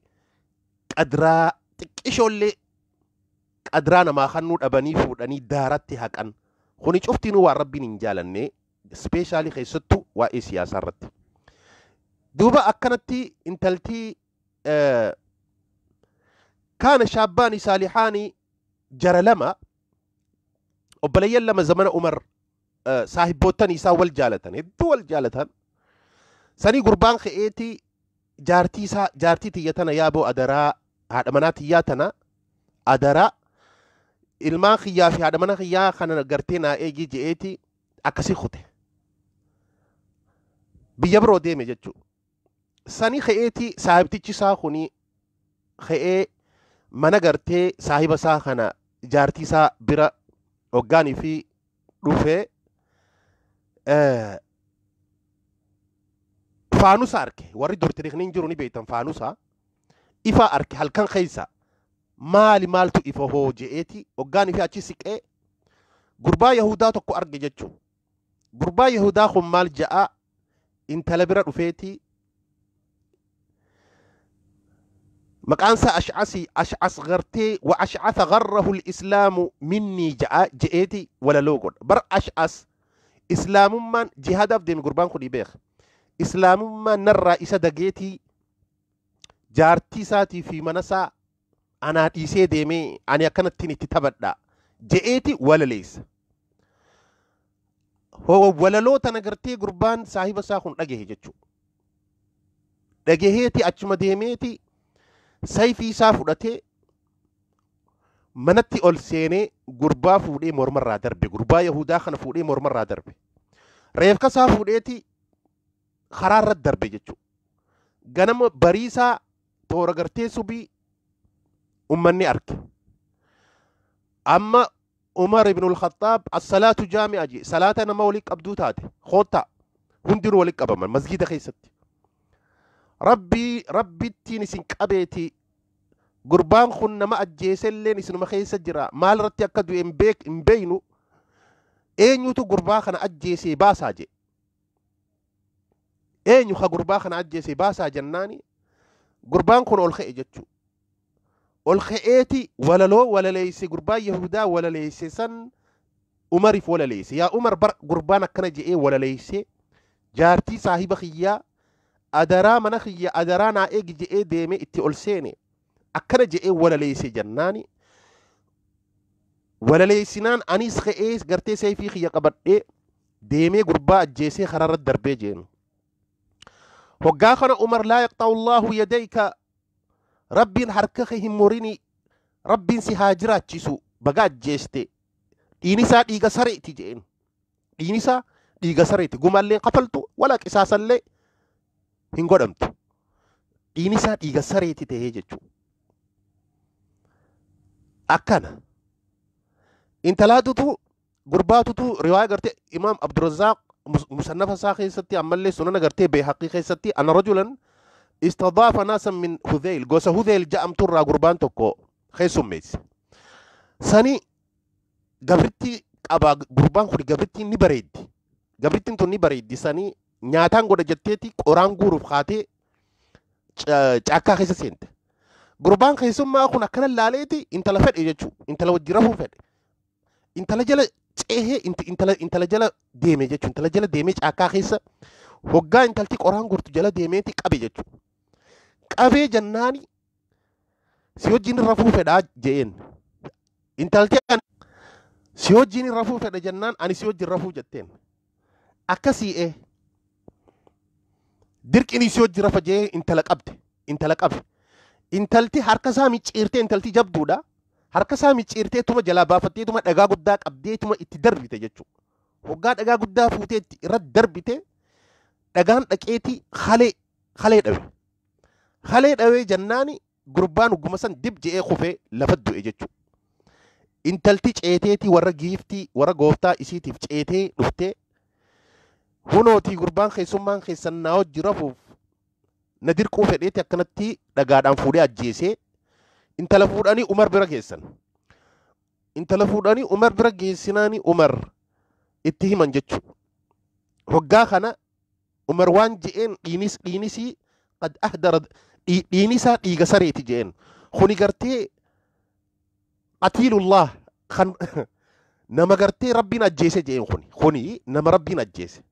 qadraa xiqqishoollee qadraa namaa kannuu dhabanii fuudhanii daaratti haqan. Kuni cuftinuu waan rabbiin hin jaalanne ispeeshaalii keessattuu waa'ee siyaasaa irratti. Duuba akkanatti intaltii kaana shaabbaani saalihaani jara lama obboleeyyan lama zamana Umar saahibboottan isaa wal jaalatan hedduu wal jaalatan. Sanii gurbaan ka'eeti jaartii isaa jaartii tiyya tana yaaboo adaraa haadha manaa tiyyaa tana adaraa ilmaan kiyyaa fi haadha mana kiyyaa kana gartee naa eegii je'eeti akkasii kute. Biyya biroo deeme jechuudha. Sanii ka'eeti saahibtichi isaa kuni ka'ee mana gartee saahiba isaa kana jaartii isaa bira hoggaanii fi dhufee faanusa arke warri dur tiriikni hin jiru ni beektan faanusa ifa arke halkan keessa Maali maaltu ifa hoo je'eeti hoggaan ifi achi siqee gurbaa Yahudaa tokko arge jechuu. Gurbaa Yahudaa kun maal ja'a? Intala bira dhufeeti, maqaan isaa Ash'asi. Ash'as gartee wa ash'asa garrahu lislaamu minnii ja'a je'eeti walaloo godha. Bar Ash'as islaamummaan jihaadaaf deeme, gurbaan kun beeka. Islaamummaan narraa isa dageetii, jaartii isaatii fi mana isaa anaa dhiisee deemee, ani akkanattiin itti taphadha je'eeti walaleessa. Walaloo tana gartee gurbaan saahiba isaa kun dhagahe jechuudha. Dhagaheeti achuma deemeeti sayfii isaa fudhatee manatti ol seenee gurbaa fuudhee mormarraa darbe. Gurbaa Yahudaa kana fuudhee mormarraa darbe. Reefka isaa fuudheeti karaa irratti darbe jechuudha. Ganama bariisaa toora gartee subii ummanni arge. Amma Umar ibn al-Khattaab as-salaatu jaami'a jee, salaata nama walii qabduu taate, koottaa. Hundinuu walii qabaman masgiida keessatti. Rabbii rabbittiin isin qabeeti, gurbaan kun nama ajjeeselleen isinuma keessa jira, maal irratti akka du'e hin beek hin beeynu, eenyutu gurbaa kana ajjeesee baasaa jee. Eenyu ka gurbaa kana ajjeesee baasaa jennaani, gurbaan kun ol ka'e jechuu. Ol ka'eeti walaloo walaleeyse, gurbaan Yahudaa walaleeyse san Umariif walaleeyse. Yaa Umar, bar gurbaan akkana je'ee walaleeyse, jaartii saahiba kiyyaa adaraa mana kiyya adaraa naa eegi je'ee deeme itti ol seene, akkana je'ee walaleeyse jennaani, walaleeysinaan anis ka'ee gartee seefii kiyya qabadhee deemee gurbaa ajjeesee karaarra darbee jeenu. Hoggaa kana Umar, laa yaqxa'u Allaahu yadayka, Rabbiin harka kee hin murini, Rabbiin si haa jiraachisu, baga ajjeeste, dhiini isaa dhiiga sareeti jeen. Dhiini isaa dhiiga sareeti, gumaallee kafaltu wala qisaasallee hin godhamtu. Dhiini isaa dhiiga sareeti tahee jechuudha. Akkana. Intalaatutu gurbaatutu riwaaya gartee Imaam Abdurrazaaq musannafa isaa keessatti, ammallee sunana gartee Beehaqii keessatti, ana rajulan istadaafa naasan min Hudheyl, gosa Hudheyl ja'amturraa gurbaan tokko keessummeesse. Sani gabritti qaba gurbaan kun, gabrittiin ni bareeddi. Gabrittiin tun ni bareeddi, sanii nyaataan godha jetteeti qoraan guuruuf kaatee caakkaa keessa seente. Gurbaan keessummaa kun akkana laaleeti intala fedhe jechuudha. Intala wajji rafuu fedhe. Intala jala ceehee intala jala deeme jechuudha. Intala jala deemee caakkaa keessa hoggaa intalti qoraan guurtu jala deemeeti qabe jechuudha. Qabee jennaani, si wajjin rafuu fedhaa je'een. Intalti si wajjin rafuu fedha jennaan, ani si wajjin rafuu jetteen. Akkasii dirqinii si wajjin rafa jee intala qabde, intala qabe. Intalti harka isaa micciirtee, intalti jabduudha. Harka isaa micciirtee tuma jalaa baafattee tuma dhagaa guddaa qabdee tuma itti darbite jechuudha. Hoggaa dhagaa guddaa fuutee itti irratti darbite, dhagaan dhaqeeti halee dhawe. Halee dhawee jennaani gurbaan hogguma san dib je'ee kufee lafa du'e jechuudha. Intalti ceeteeti warra giiftii warra gooftaa isiitiif ceetee dhuftee, hunootii gurbaan keessummaan keessan naa wajji rafuuf na dirquu fedheeti akkanatti dhagaadhaan fuudhee ajjeesee. Intala fuudhanii Umar bira geessan. Intala fuudhanii Umar bira geessinaani Umar itti himan jechuudha. Hoggaa kana Umar waan je'een, dhiinis dhiinisii qad ahdara, dhiinisaa dhiiga sareeti je'een. Kuni gartee qatiilullah kan nama gartee Rabbiin ajjeese je'een, kuni nama Rabbiin ajjeese.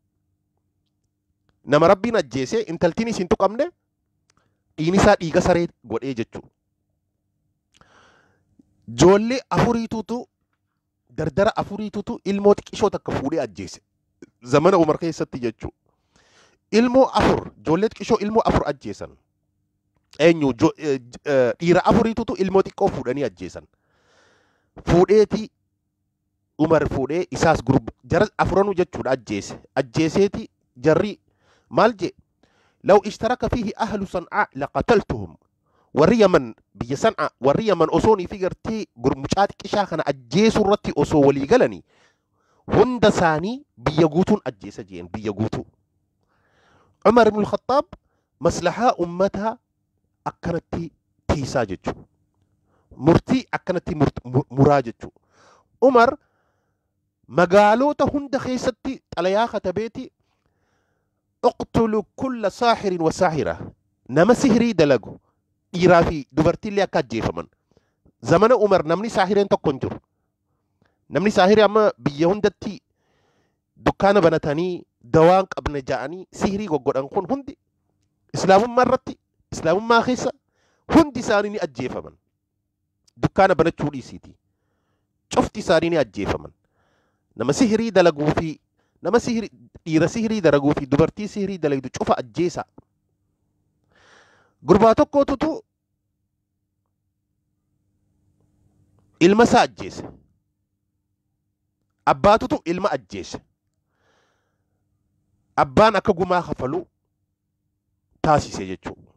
Nama Rabbiin ajjeese, intaltiin isin tuqamne, dhiinisaa dhiiga saree godhee jechuudha. Ijoollee afuriitutu, dardara afuriitutu ilmoo xiqqishoo takka fuudhee ajjeese. Zamana Umar keessatti jechuudha. Ilmoo afur, ijoollee xiqqishoo ilmoo afur ajjeesan. Eenyu, dhiira afuriitutu ilmoo xiqqoo fuudhanii ajjeesan. Fuudheeti Umar fuudhee isaas gurba jara afuranuu jechuudha ajjeese. Ajjeeseeti jarri maal jee? Law ishtaraka fiihi ahlu San'aa laqataltuhum. Warri Yaman, biyya San'aa warri Yaman osoonii fi gartee mucaa xiqqishaa kana ajjeesuu irratti osoo walii galanii, hunda isaanii biyya guutuun ajjeesa jeen, biyya guutuu. Umar ibn al-Khattaab maslahaa ummataa akkanatti tiisaa jechuudha. Murtii akkanatti muraa jechuudha. Umar magaalota hunda keessatti xalayaa katabeeti uqtulu kulla saahirin wa saahira, nama sihirii dalagu dhiiraa fi dubartiillee akka ajjeefaman. Zamana Umar namni saahireen tokko hin jiru. Namni saahirii amma biyya hundatti dukkaana banatanii dawaan qabna ja'anii sihirii goggodhan kun hundi islaamummaa irratti, islaamummaa keessa hundi isaanii ni ajjeefaman. Dukkaana banachuu dhiisiiti. Cufti isaanii ni ajjeefaman. Nama sihirii dalaguu fi nama sihirii dhiira sihirii dalaguu fi dubartii sihirii dalagdu cufa ajjeesa. Gurbaa tokkootutu ilma isaa ajjeese. Abbaatutu ilma ajjeese. Abbaan akka gumaa kafalu taasise jechuudha.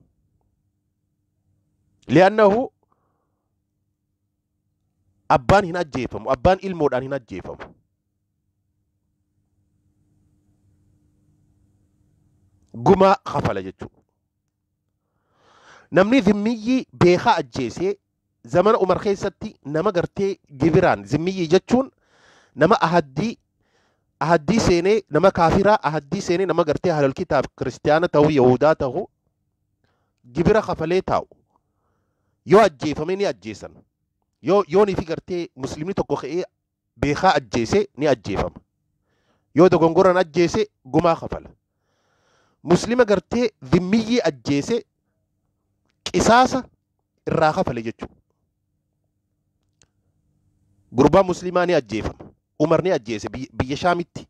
Li'annahu abbaan hin ajjeefamu, abbaan ilmoodhaan hin ajjeefamu. Gumaa kafala jechuudha. Namni zimmiyyii beekaa ajjeesee zamana Umar keessatti nama gartee gibiraan, zimmiyyii jechuun nama ahaddii seenee, nama kaafiraa ahaddii seenee, nama gartee ahlul kitaab kiristiyaana ta'uu yahudaa ta'uu gibira kafalee taa'u yoo ajjeefame ni ajjeesan. Yoo yoonii fi gartee muslimni tokko ka'ee beekaa ajjeese ni ajjeefama. Yoo dogongoran ajjeese gumaa kafala. Muslima gartee zimmiyyii ajjeese qisaasa irraa kafale jechuudha. Gurbaa muslimaa ni ajjeefama. Umar ni ajjeese biyya Shaamitti.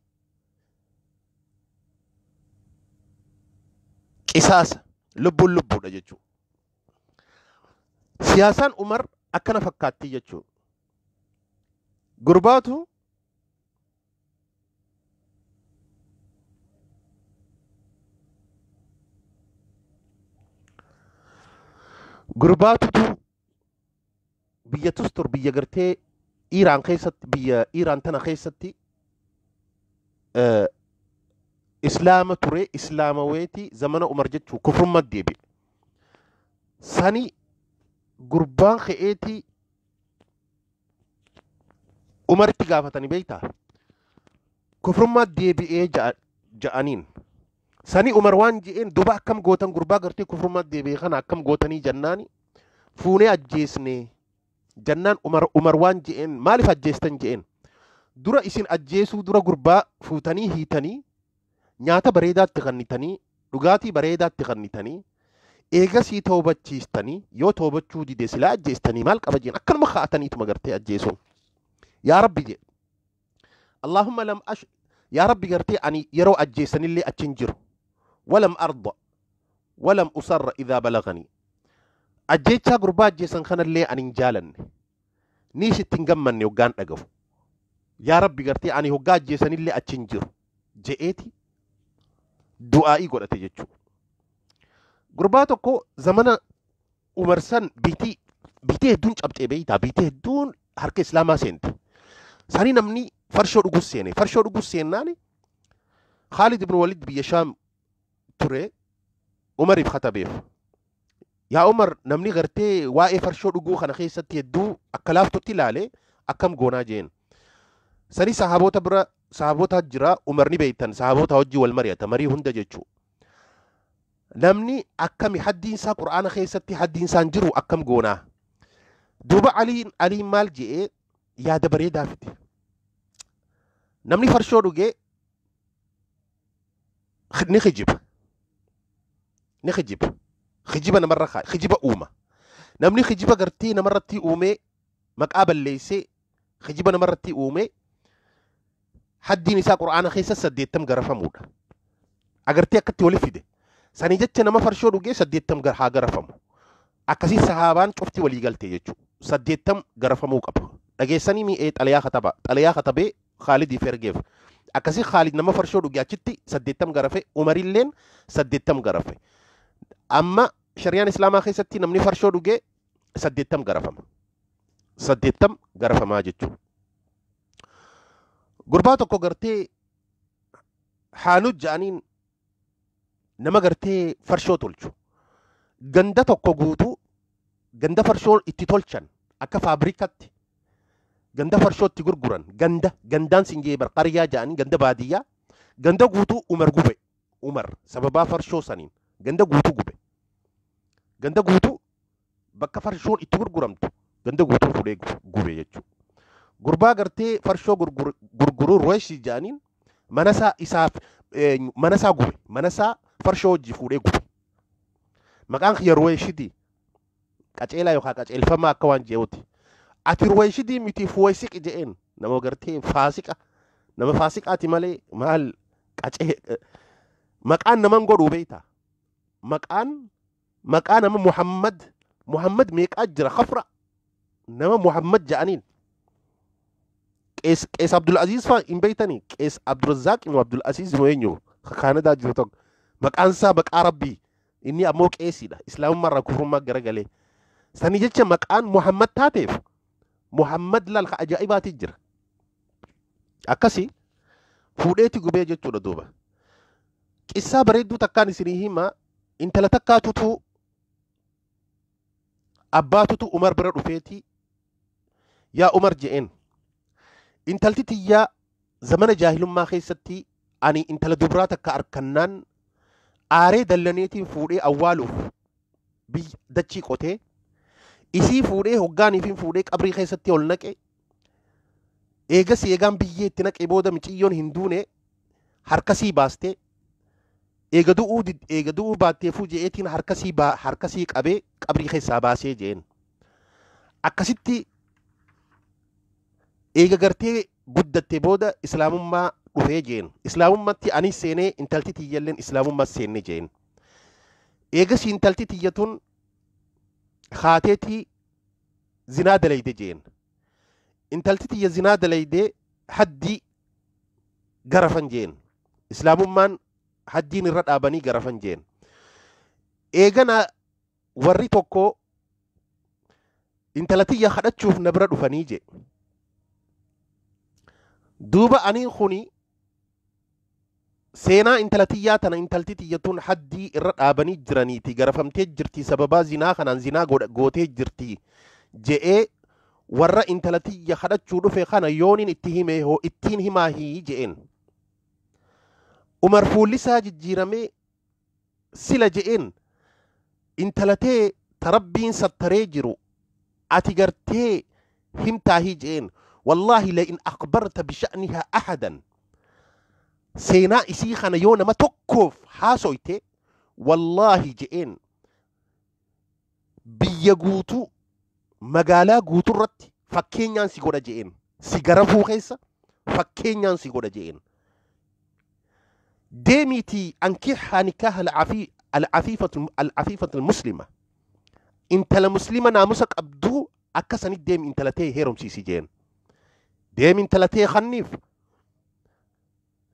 Qisaasa lubbuun lubbuudha jechuudha. Siyaasaan Umar akkana fakkaatti jechuudha. Gurbaatu gurbaatutu biyya Tustur, biyya gartee Iiraan keessatti, biyya Iiraan tana keessatti islaama ture, islaama weeti zamana Umar jechuu kufrummaa deebi'e. Sani gurbaan ka'eeti Umaritti gaafatanii beektaa? Kufrummaa deebi'ee ja'aniin. Sani Umar waan je'een, duba akkam gootan gurbaa gartee kufrummaa deebi'e kana akkam gootanii jennaani, fuunee ajjeesne jennaan Umar waan je'een, maaliif ajjeestan je'een. Dura isin ajjeesuu dura gurbaa fuutanii hiitanii nyaata bareedaatti kennitanii dhugaatii bareedaatti kennitanii eegasii toobachiistanii, yoo toobachuu dide silaa ajjeestanii maal qaba jeen, akkanuma kaa'ataniituma gartee ajjeesuun. Yaa Rabbi jedhe, Allahumma lam ash, yaa Rabbi gartee ani yeroo ajjeessanillee achi hin jiru. Walam arda walam usarra idhaa balaganii. Ajjeechaa gurbaa ajjeessan kanallee ani hin jaalanne. Niis itti hin gammanne hoggaan dhagahu. Yaa Rabbi gartee ani hoggaa ajjeessanillee achi hin jiru je'eeti du'aa'ii godhate jechuudha. Gurbaa tokko zamana Umar san biitii hedduun cabxee beeytaa, biitii hedduun harka islaamaa seente. Sanii namni farshoo dhugus seene. Farshoo dhugus seennaani Khaalid ibn Walid biyya Shaam ture Umariif katabeef. Yaa Umar, namni gartee waa'ee farshoo dhuguu kana keessatti hedduu akka laaftutti ilaale, akkam goonaa jeen. Sanii sahaabota bira sahaabota jira, Umar ni beeytan, sahaabota wajjii wal mari'ata marii hunda jechuu. Namni akkami haddiin isaa Qur'aana keessatti haddiin isaa hin jiru, akkam goonaa? Duuba Aliin maal je'ee yaada bareedaa fide. Namni farshoo dhugee ni kijiba. Ni kijiba. Kijiba namarra kaa'e. Kijiba uuma. Namni kijiba gartee namarratti uumee maqaa balleessee kijiba namarratti uumee haddiin isaa Qur'aana keessa 80 garafamuudha. Agartee akkatti wali fide. Sanii jecha nama farshoo dhugee 80 haa garafamu. Akkasii sahaabaan cufti walii galte jechuudha. 80 garafamuu qaba. Dhageessanii mi'ee xalayaa kataba. Xalayaa katabee Khaalidiif ergeef. Akkasii Khaalid nama farshoo dhuge achitti 80 garafe, Umarilleen 80 garafe. Amma shari'aan Islaamaa keessatti namni farshoo dhuge 80 garafama. 80 garafamaa jechuudha. Gurbaa tokko gartee Haanuut ja'aniin nama gartee farshoo tolchu. Ganda tokko guutuu ganda farshoo itti tolchan Akka faabrikaatti ganda farshootti gurguran, ganda gandaan sin jee bar, qaryaa ja'anii, ganda baadiyyaa, ganda guutuu Umar gube. Umar sababaa farshoo saniin ganda guutuu gube. Ganda guutuu bakka farshoon itti gurguramtu ganda guutuu fuudhee gube jechuudha. Gurbaa gartee farshoo gurguruu Ruweeshii ja'aniin manasaa isaaf manasaa gube, manasaa farshoo hojii fuudhee gube. Maqaan kiyya Ruweeshidii, qaceelaa yookaan qaceelfamaa akka waan je'uuti. Ati Ruweeshidii miti, Fuweesiqi je'een. Nama gartee faasiqa, nama faasiqaati malee maal qacee maqaan naman godhuu beeyta. Maqaan maqaa nama Muhammad, Muhammad meeqaa jira kafra nama Muhammad ja'aniin. Qees Abdul Aziz faa hin beeytanii? Qees Abdulrazaaq moo Abdul Aziz moo eenyu Kaanadaa jiru tokko, maqaan isaa maqaa Rabbii, inni ammoo qeesiidha, islaamummaa irraa kufrummaa garagalee. Sanii jecha maqaan Muhammad taateef Muhammad laal ka ajaa'ibaati jira. Akkasi fuudheeti gubee jechuudha duuba. Qissaa bareedduu takkaan isinii hima. Intala takkaatutu abbaatutu Umar bira dhufeeti, "Yaa Umar," je'een, "intalti tiyyaa zamana jaahilummaa keessatti ani intala dubraa takka arkannaan aaree dallaneetiin fuudhee awwaaluuf biyya dachii qotee isii fuudhee hoggaaniifin fuudhee qabrii keessatti ol naqe. Eegas eegaan biyyee itti naqe booda miciyyoon hin duune, harkasii baastee eega du'uu baatteefuu je'eetiin harkasii qabee qabrii keessaa baasee," je'een. "Akkasitti eega gartee guddatte booda islaamummaa dhufee," jeen. "Islaamummaatti anis seenee, intalti tiyyalleen islaamummaa seenne," jeen. "Eegas intalti tiyyatuun haateetii zinaa dalayde," jeen. "Intalti tiyya zinaa dalaydee haddii garafan," jeen. "Islaamummaan haddiin irra dhaabanii garafan," jeen. "Eegana warri tokko intala tiyya kadhachuuf na bira dhufanii," jee. "Duuba aniin kuni seenaa intala tiyyaa tana, intalti tiyyatuun haddii irra dhaabanii jiraniiti, garafamtee jirti, sababaa zinaa kanaan zinaa gootee jirti je'ee warra intala tiyya kadhachuu dhufe kana yooniin itti hime hoo ittiin himaahii?" je'een. Umar fuullisaa jijjiiramee, "Sila," je'een, "intalatee tarabbiin sattaree jiru ati gartee himtaahii?" je'een. "Wallaahi la'in akhbarta bisha'nihaa ahadan, seenaa isii kana yoo nama tokkoof haasoyte, wallaahi," je'een, "biyya guutuu, magaalaa guutuu irratti fakkeenyaan si godha," je'een. "Si garafuu keessa fakkeenyaan si godha," je'een. "Deemiitii ankixhaa nikaaha alcafiifatu almuslima, intala muslima naamusa qabduu akka sanit deemi, intala tee heerumsiisi," jeen. "Deemi intala tee kanniif.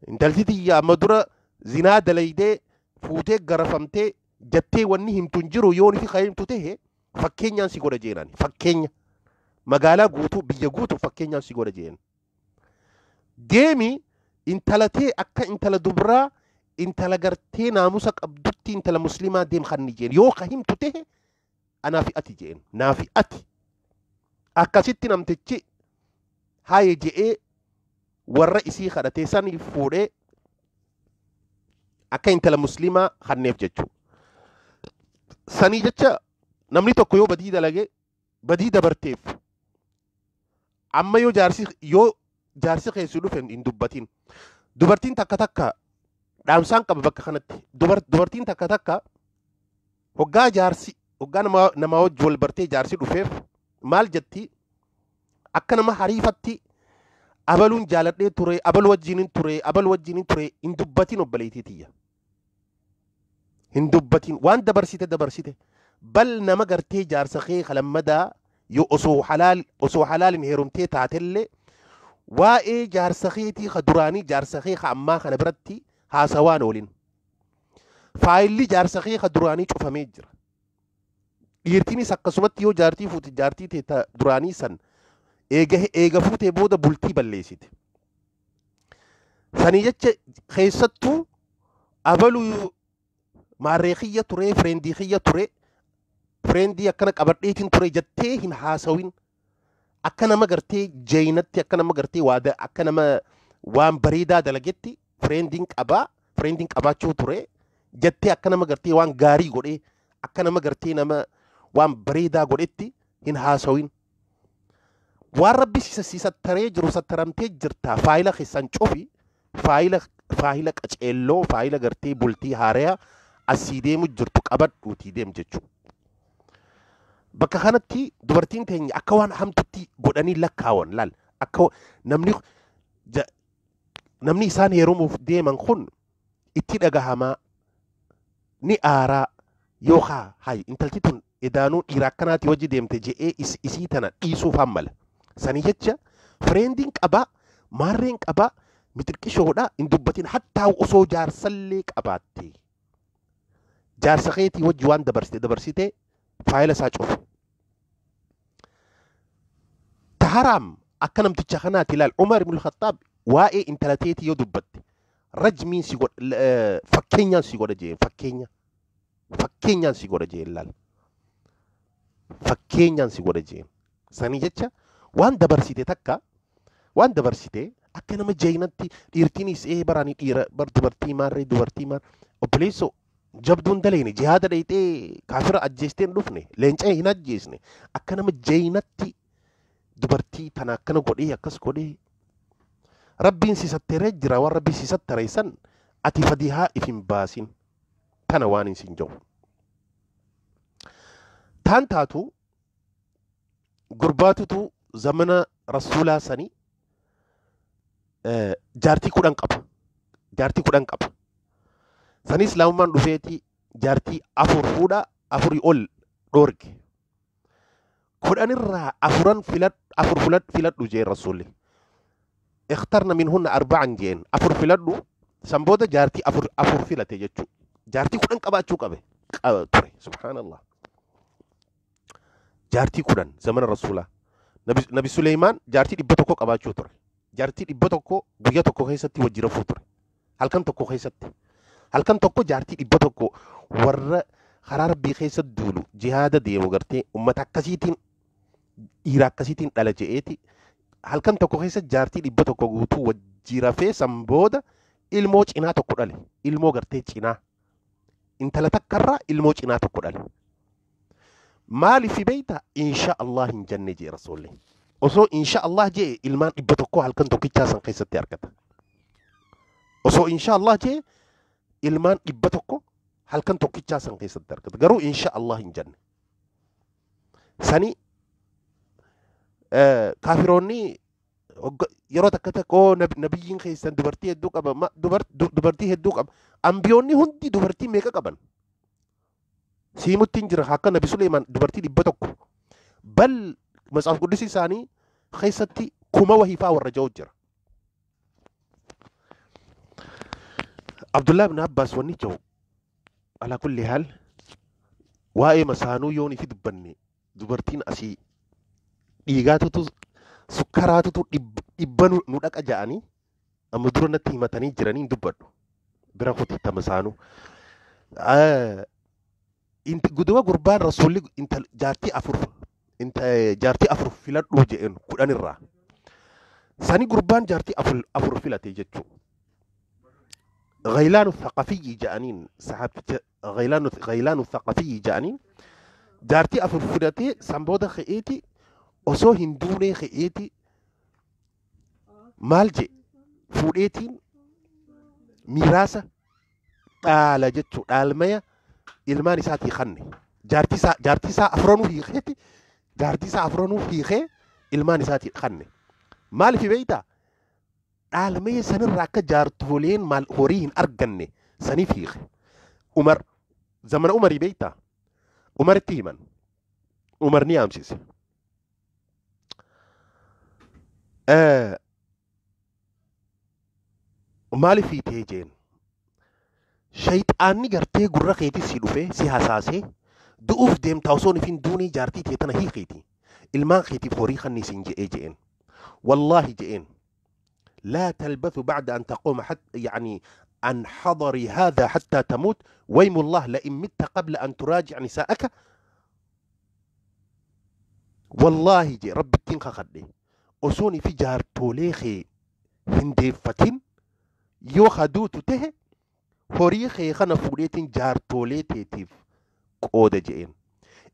Intalti tiyya amma dura zinaa dalaydee fuutee garafamtee jettee wanni himtu hin jiru. Yoon ifi himtu tahe fakkeenyaan si godha," jeenani. "Fakkeenya magaalaa guutuu, biyya guutuu fakkeenyaan si godha," jeen. "Deemi intala tee akka intala dubraa, intala gartee naamusa qabdutti, intala muslimaa deem kanni," jeen. "Yoo ka himtu tahe anaa fi ati," jeen, "naa fi ati." Akkasitti namtichi haye je'ee warra isii kadhatee sanii fuudhee akka intala muslimaa kanneef jechuu. Sanii jecha namni tokko yoo badii dalage, badii dabarteef amma yoo jaarsi keessi dhufe hin dubbatin. Dubartiin takka takka, dhaamsaan qaba bakka kanatti, dubartiin takka takka hoggaa jaarsi, hoggaa nama wajji wal bartee jaarsi dhufeef maal jetti? Akka nama hariifatti abaluun jaaladhee ture, abalu wajjinin ture, abalu wajjinin ture. Hin dubbatin, obboleettii tiyya, hin dubbatin. Waan dabarsite dabarsite. Bal nama gartee jaarsa kee kalammadaa yoo osoo halaalin heerumtee taatellee waa'ee jaarsa keetii ka duraanii jaarsa kee ka ammaa kana biratti haasawaan oolin. Faayilli jaarsa kee ka duraanii cufamee jira. Dhiirtiinis akkasumatti yoo jaartii fuute, jaartii tee ta duraanii san eega fuutee booda bultii balleessite. Sanii jecha keessattuu abaluu maarree kiyya ture, friend kiyya ture, friend akkana qabadheetiin ture jettee hin haasawin. Akka nama gartee jeenatti, akka nama gartee waada, akka nama waan bareedaa dalagetti friendiin qabaa, friendiin qabaachuu ture jettee, akka nama gartee waan gaarii godhee, akka nama gartee nama waan bareedaa godhetti hin haasawin. Waan Rabbi si sattaree jiru sattaramtee jirta. Faayila keessan cufi, faayila qaceelloo, faayila gartee bultii haariyaa asii deemu jirtu qabadhuutii deem jechuudha. Bakka kanatti dubartiin teenya akka waan hamtutti godhanii lakkaawan. Laal, akka namni isaan heerumuuf deeman kun itti dhagahamaa ni aaraa yookaa hay intalti tun edaanuu dhiira akkanaati hojii deemte je'ee isii tana dhiisuuf hammala. Sanii jecha friendiin qabaa, maarreen qabaa, mixirqishoodha hin dubbatin. Hattaa osoo jaarsallee qabaatte, jaarsa keetii wajji waan dabarsite dabarsite, faayila isaa cufu. Taharaam akka namticha kanaati. Ilaal, Umar ibn Khattaab waa'ee intala teetii yoo dubbatte rajmiin si godha, fakkeenyaan si godha jeen, fakkeenyaan si godha jeen. Laal, fakkeenyaan si godha jeen. Sanii jecha waan dabarsite takka, waan dabarsite akka nama jeenatti dhiirtiinis ee baraanii dhiira bar dubartii maarree dubartii maar. Obboleessoo, jabduun daleene jihaada dheeyxee kaafira ajjeestee hin dhufne, leenca hin ajjeesne. Akka nama jeenatti dubartii tana akkana godhee akkas godhee, Rabbiin si sattaree jira. Waan Rabbi si sattaree san ati fadihaa if hin baasin. Tana waan hin sin jiru. Taan taatu gurbaatutu zamana Rasuulaa sanii jaartii 10 qaba. Jaartii 10 qaba. Sanii Islaamummaan dhufeeti jaartii afur fuudha, afurii ol dhoorge. Kudhanirraa afuran filadhu, afur filadhu jeen Rasuulli. اخترنا منهن أربعا jeen, afur filadhu. San booda jaartii afur filate jechuu. Jaartii 10 qabaachuu qabe ture. Subhaanallah. Jaartii 10 zamana Rasuulaa. Nabi Suleymaan jaartii 100 qabaachuu ture. Jaartii 100 guyyaa tokko keessatti wajji rafuu ture. Halkan tokko keessatti. Halkan tokko jaartii 100. Warra karaa Rabbii keessa duulu, jihaada deemu, gartee ummata akkasiitiin, dhiira akkasiitiin dhala je'eeti halkan tokko keessa jaartii 100 guutuu wajji rafee, san booda ilmoo cinaa tokko dhale. Ilmoo gartee cinaa. Intala takkarraa ilmoo cinaa tokko dhale. Maaliif beeyta? Insha Allah hin jenne jee Rasuulli. Osoo insha Allah jee ilmaan 100 halkan tokkichaa san keessatti argata. Osoo insha Allah jee ilmaan 100 halkan tokkichaa san keessatti argata. Garuu insha Allah hin jenne. Sani kaafiroonni yeroo takka takka nabiyyiin keessan dubartii hedduu qaba, dubartii hedduu qaba. Ambiyoonni hundi dubartii meeqa qaban? Siimutti hin jira akka Nabi Suleemaan dubartii 100. Bal Matsaaf Quddusii isaanii keessatti 1000 wahiifaa warra ja'u jira. Abdullah ibn Abbas wanni ja'u, alaa kulli haal, waa'ee masaanuu yoon ifi dubbanne, dubartiin asii dhiigaatutu sukkaraatutu dhibba nu dhaqa ja'anii amma dura natti himatanii jiranii, hin dubbadhu bira kuti masaanuu. Guduba gurbaan Rasuulli jaartii afur, jaartii afur filadhuu jedheen kudhanirraa. Sani gurbaan jaartii afur filate jechuudha. Ghaylaanu Thaqafiyyi jedhaniin, saxaabicha Ghaylaanu Thaqafiyyi jedhaniin. Jaartii afur filatee, san booda ka'eeti osoo hin duunee ka'eeti maal jedhe? Fuudheetiin miraasa dhaala jechuu, dhaalmaya ilmaan isaatii kanne. Jaartii isaa afranuu hiikeeti, jaartii isaa afranuu hiikee ilmaan isaatii kanne. Maaliif beeytaa? Dhaalmaya sanirraa akka jaartoleen maal horii hin arganne saniif hiike. Umar, zamana Umarii beeytaa, Umaritti himan. Umar ni yaamsise. Maaliif hiitee jeen. Shayxaanni gartee gurra keetii si dhufee si hasaasee, du'uuf deemtaa, osoo hin duunee jaartii tee tana hiikeeti ilmaan keetiif horii kanni siin je'ee je'een. Wallaahi je'een, لا تلبث بعد أن تقوم حتى يعني عن حضري هذا حتى تموت، ويم الله لئن مت قبل أن تراجع نساءك. Wallaahi jee rabbittiin kakadhe osoon fi jaartolee kee hin deeffatin yoo haduutu tahe horii kee kana fuudheetiin jaartolee teetiif qooda je'een.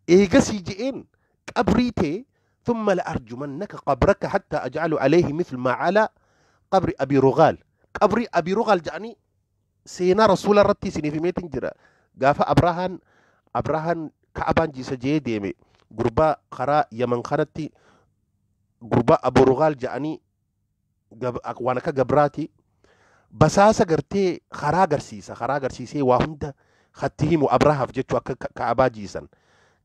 Eegasii je'een qabrii tee ثم لأرجمنك قبرك حتى أجعل عليه مثل ما على قبر أبي رغال. قبر أبي رغال جعني سينا رسول رتي سني في ميتين جرا قافا أبراهان كعبان جيسا جي ديمي قربا خرا يمن خرتي قربا أبو رغال جعني وانكا قبراتي بساسا قرتي خرا قرسيسا خرا قرسيسي واهند خطيهم أبراها في جتوا كعبا جيسا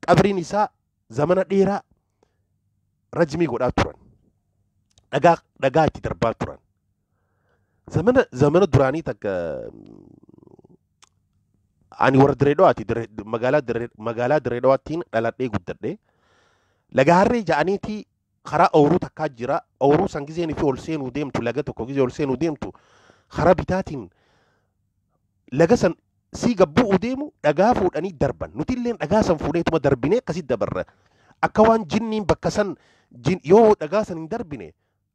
قبري نساء زمن ديرا رجمي قد أتران دقا تدربا تران زمن دراني تك ani warra dirree dhawaati magaalaa dirree dhawaattiin dhaladhee guddadhe laga harree ja'aniiti karaa ooyiruu takkaa jira ooyiruu san gizeen fi ol seenuu deemtu laga tokko gizee ol seenuu deemtu karaa bitaatiin laga san sii gabbu'uu deemu dhagaa fuudhanii darban nuti illeen dhagaa san fuudheetuma darbinee akkasitti dabarra akka waan jinniin bakka san yoo dhagaa san hin darbine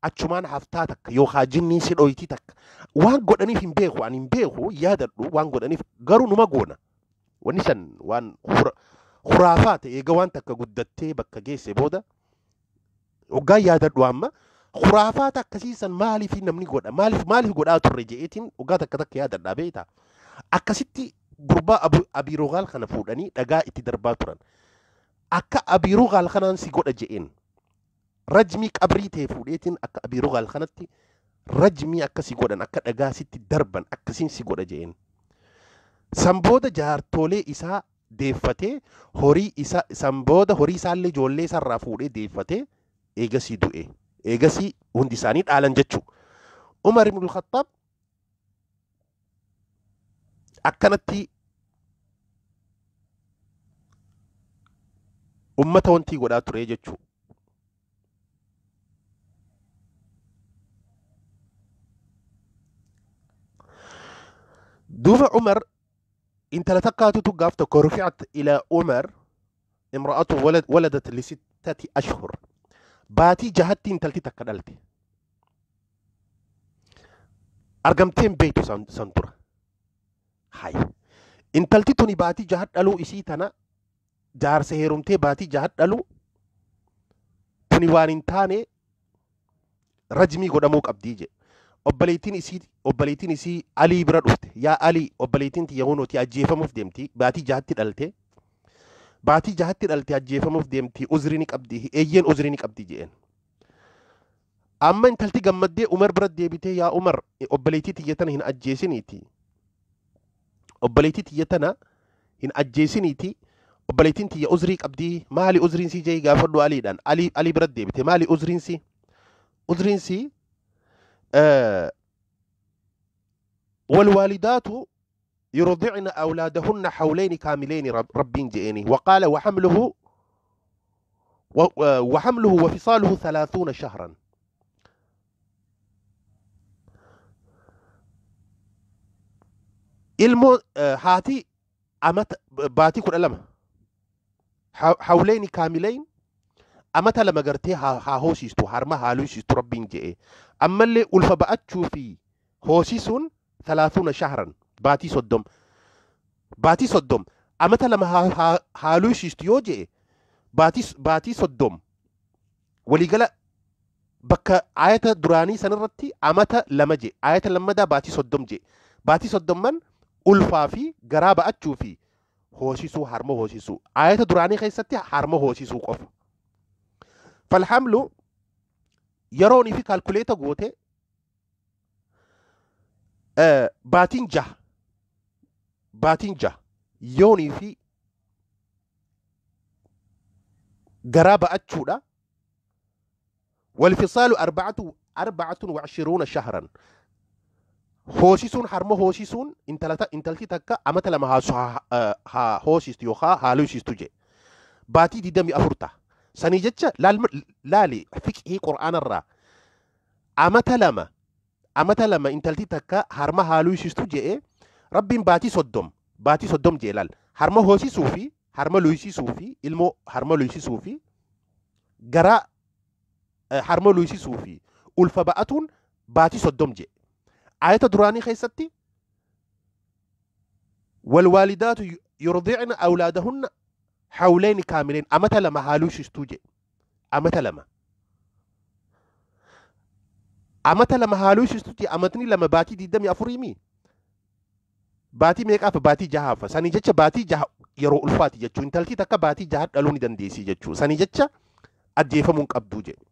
achumaan haftaa takka yookaan jinniin si dhoyti takka waan godhaniif hin beeku ani hin beeku yaadadhu waan godhaniif garuu numa goona wanni san waan khuraafaa ta'e eega waan takka guddattee bakka geesse booda hoggaa yaadadhu amma khuraafaa akkasii san maaliif namni godha maaliif godhaa turre je'eetiin hoggaa takka takka yaadadhaa beektaa akkasitti gurbaa Abii Rugaal kana fuudhanii dhagaa itti darbaa turan akka Abii Rugaal kanaan si godha je'een rajmii qabrii ta'e fuudheetiin akka Abii Rugaal kanatti rajmii akkasii godhan akka dhagaa sitti darban akkasiin si godha je'een. San booda jaartolee isaa deeffatee horii isaa san booda horii isaallee ijoollee isaarraa fuudhee deeffatee eegasii du'e eegasii hundi isaanii dhaalan jechuu. Umar ibn Khattaab akkanatti ummata wantii godhaa ture jechuu. دوفا عمر انت لتقاتو تقافتك رفعت إلى عمر امرأته ولدت ل6 أشهر باتي جهتي انت لتي تكدلتي أرقمتين بيتو سنتورا هاي انت لتي توني باتي جهت ألو إسيتنا جار سهرمتي باتي جهت ألو توني وانتاني رجمي قداموك أبديجي obboleettiin isii Alii bira dhufte yaa Alii obboleettiin tiyya hunooti ajjeefamuuf deemti baatii jahatti dhalte baatii jahatti dhalte ajjeefamuuf deemti uzrii ni qabdi eeyyeen uzrii ni qabdi je'een. Amma intalti gammaddee Umar bira deebitee yaa Umar obboleettii tiyya tana hin ajjeesiniiti obboleettii tiyya tana hin ajjeesiniiti obboleettiin tiyya uzrii qabdi maali uzriin si jee gaafadhu Aliidhaan Alii bira deebite maali uzriin si uzriin si والوالدات يرضعن أولادهن حولين كاملين ربين جئني وقال وحمله وفصاله 30 شهرا. ilmoo haati amata baatii 12 حولين كاملين amata lama gartee haa hoosiistu harma haa luusiistu rabbiin je'e ammallee ulfa ba'achuu fi hoosisuun 30 shahran baatii 30 baatii 30 amata lama haa luusiistu yoo je'e baatii 30 waliigala bakka ayata duraanii sanirratti amata lama je'e ayata lammadaa baatii 30 je'e baatii 30 ulfaa fi garaa ba'achuu fi hoosisuu harma hoosisuu ayata duraanii keessatti harma hoosisuu qofa. فالحمل يروني في كالكوليتا غوتي باتينجا يوني في قرابة أتشودا والفصال 24 شهرا هوسيسون حرمو هوسيسون انتلتي تكا أمتا لما ها هوسيست يوخا هالوسيستو جي باتي دي دمي أفرتا sanii jecha laali fiqhii qur'aanarraa amata lama intalti takka harma haaluusistu je'e rabbiin baatii 30 je'e laal harma hoosisuu fi harma luysisuu fi ilmoo harma luysisuu fi Garaa harma luysisuu fi ulfa ba'atuun baatii 30 jedhe. Ayata duraanii keessatti walwaalidaatu yurdicna awlaadahunna hawlayni kaamileen amata 2 haa luysistuu jedhe. Amata 2. Amata 2 haa luysistuu jedhe. Amatni 2 baatii 24 mi? Baatii meeqaafa? Baatii 6. Sanii jecha baatii 6 yeroo ulfaati jechuu. Intalti takka baatii 6 dhaluu ni dandeessi jechuu. Sanii jecha ajjeefamuu hin qabduu jedhe.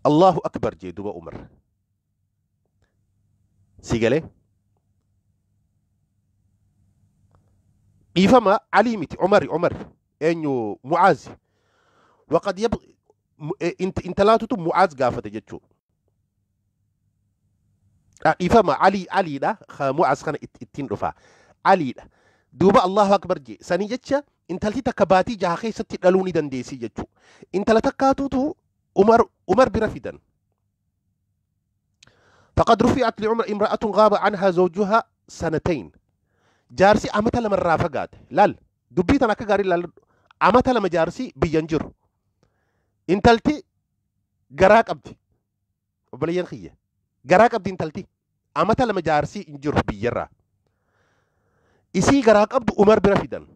Allahu akbar jee duba Umar. Si galee? Dhiifama Alii miti Umari Umari eenyu Mu'aazi. Waqad yab intalaatutu Mu'aaz gaafate jechuu. Dhiifama Alii Aliidha Mu'aaz kana ittiin dhufa. Aliidha. Duuba Allahu akbar jee. Sanii jecha intalti takka baatii 6 keessatti dhaluu ni dandeessi jechuu. Intala takkaatutu Umar bira fidan. Faqad rufi'at li Umar imra'atun ghaaba anha zawjuha sanatayn. Jaarsi amata 2 irraa fagaate. Laal dubbii tan akka gaarii laal. Amata 2 jaarsi biyyan jiru. Intalti garaa qabdi. Obboleeyyan kiyya. Garaa qabdi intalti. Amata 2 jaarsi hin jiru biyyarraa. Isii garaa qabdu Umar bira fidan.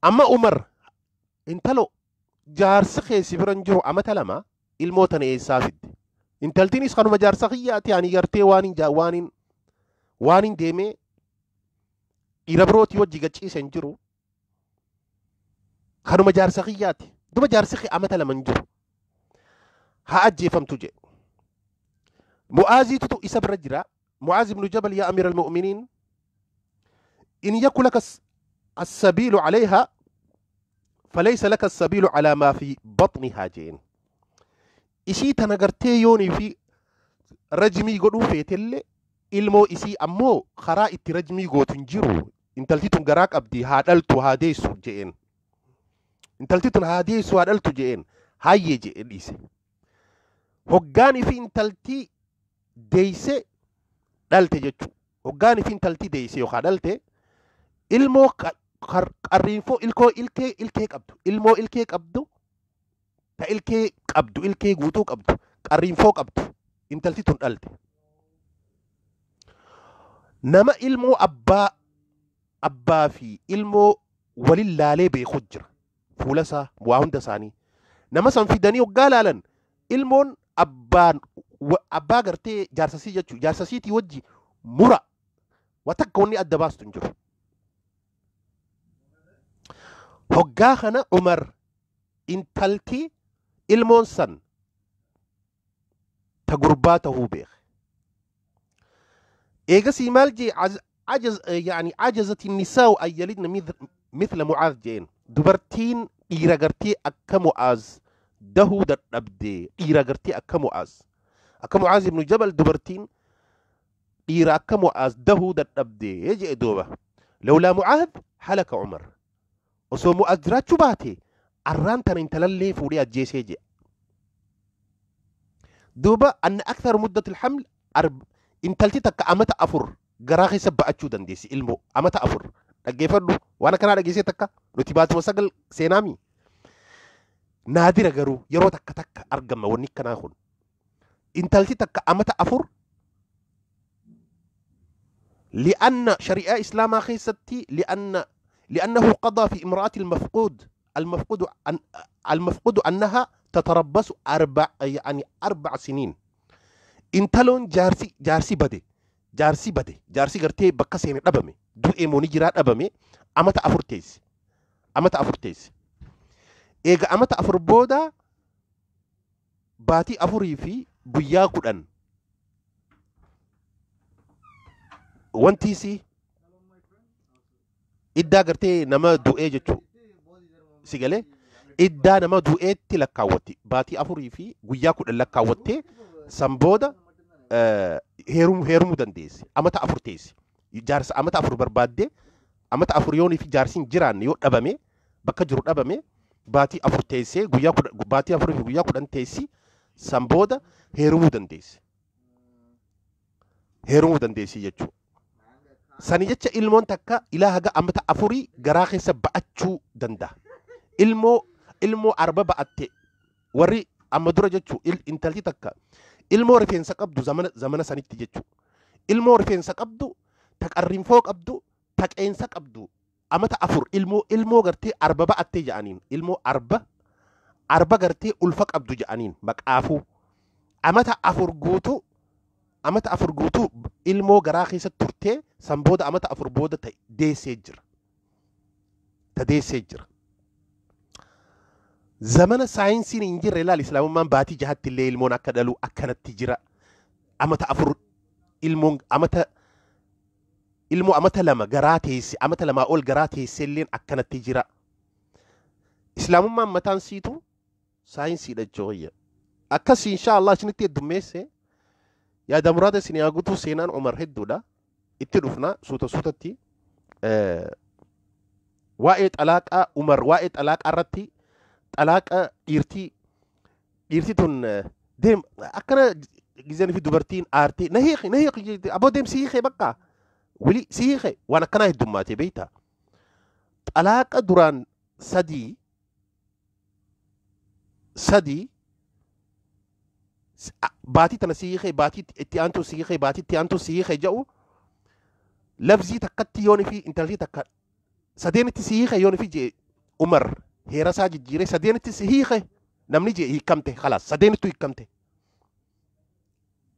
Amma Umar intalo jaarsi keessi bira hin jiru amata 2 ilmoo tana eessaa fidde? Intaltiinis kanuma jaarsa kiyyaati ani gartee waan hin deemee dhiira birootii wajji gachiise hin jiru. Kanuma jaarsa kiyyaati. Duba jaarsi kee amata 2 hin jiru. Haa ajjeefamtu jedhe. Mu'aaziitutu isa bira jira. Mu'aaz ibnu Jabal yaa amiira al-mu'miniin in yaku laka as-sabiilu alayha falaysa laka as-sabiilu ala maa fi batnihaa jeen. Isii tana gartee yoonii fi rajmii godhuu feetellee ilmoo isii ammoo karaa itti rajmii gootu hin jiru. Intalti tun garaa qabdi haa dhaltu haa deessu jeen. Intalti tun haa deessu haa dhaltu jeen. Hayyee jee dhiise. Hoggaanii fi intalti deeyse dhalte jechuu. Hoggaanii fi intalti deeyse yookaan dhalte ilmoo qarriinfoo ilkoo ilkee ilkee qabdu. Ilmoo ilkee qabdu ta ilkee qabdu ilkee guutuu qabdu qarriinfoo qabdu intalti tun dhalte. Nama ilmoo abbaa fi ilmoo walin laalee beeku jira. Fuula isaa waa hunda isaanii. Nama san fidanii hoggaa laalan ilmoon abbaa gartee jaarsasii jechuu jaarsasiitii wajji mura waa takka wanni adda baastu hin jiru. Hoggaa kana Umar intalti ilmoon san ta gurbaa tahuu beeke. Eegasii maal jee yani ajazat nisaa'u an yalidna mithla Mu'aaz jeen. Dubartiin dhiira gartee akka Mu'aaz dahuu dadhabdee dhiira gartee akka Mu'aaz. Akka Mu'aaz ibnu Jabal dubartiin dhiira akka Mu'aaz dahuu dadhabdee jee duuba. Lawlaa Mu'aaz halaka Umar. Osoo Mu'aaz jiraachuu baate arraan tana intalallee fuudhee ajjeesee jee. Duuba anna akthar muddat alhaml intalti takka amata 4 garaa keessa ba'achuu dandeessi ilmoo amata 4. Dhaggeeffadhu waan akkanaa dhageessee takka nuti baatuma 9 seenaami. Naadira garuu yeroo takka takka argama wanni akkanaa kun. Intalti takka amata 4 li'anna shari'aa islaamaa keessatti li'annahu qadaa fi imra'ati al-mafquud المفقود أن المفقود أنها تتربص 4 سنين. Intaloon jaarsi bade jaarsi bade jaarsi gartee bakka seene dhabame du'ee moo ni jiraa dhabame amata 4 teesse. Amata 4 teesse. Eega amata 4 booda baatii 4 fi guyyaa 10 wanti isii iddaa gartee nama du'ee jechuu. Si galee iddaa nama du'eetti lakkaawwatti baatii 4 fi guyyaa 10 lakkaawwattee san booda heerumuu dandeessi. Amata 4 teessi. Jaarsa amata 4 barbaaddee amata 4 yoonii fi jaarsi hin jiraanne yoo dhabame bakka jiru dhabame baatii 4 teessee guyyaa 10 baatii 4 fi guyyaa 10 teessi san booda heerumuu dandeessi. Heerumuu dandeessi jechuudha. Sani jecha ilmoon takka ilaa haga amata 4 garaa keessa ba'achuu danda'a. Ilmoo arba ba'atte warri amma dura jechuu, intalti takka ilmoo rifeensa qabdu zamana sanitti jechuu, ilmoo rifeensa qabdu, ta qarrinfoo qabdu, ta qeensa qabdu, amata 4 ilmoo gartee arba ba'attee ja'aniin, ilmoo arba gartee ulfa qabdu ja'aniin maqaafuu. Amata 4 guutuu, amata 4 guutuu ilmoo garaa keessa turtee, san booda amata 4 booda ta'e deessee jira. Ta deessee jira. Zamana saayinsiin hin jirre ilaal, islaamummaan baatii 6tti illee ilmoon akka dhalu akkanatti jira. Amata 4 ilmoon, amata ilmoo amata 2 garaa teesse, amata 2 ol garaa teesse illeen akkanatti jira. Islaamummaan mataan siitu saayinsiidha jechuudha. Akkas insha Allah isinitti heddummeesse, yaada muraada isin yaa guutuu. Seenaan Umar hedduudha. Itti dhufna suuta suutatti. Waa'ee xalaaqaa Umar, waa'ee xalaaqaa irratti, xalaaqa dhiirtii tun deem akkana gizeen fi dubartiin aartee na hiiki, na hiiki, aboo deem, si hiike, bakka wili si hiike, waan akkanaa heddummaate beeyta. Xalaaqa duraan sadii sadii, baatii tana si hiike, baatii itti aantu si hiike, baatii itti aantu si hiike jedhu, labzii takkatti yoon fi intaltii takka sadeenitti si hiike yoon fi jee, Umar heera isaa jijjiiree sadeenitti si hiike namni jee hiikamte, khalaas, sadeenittu hiikamte,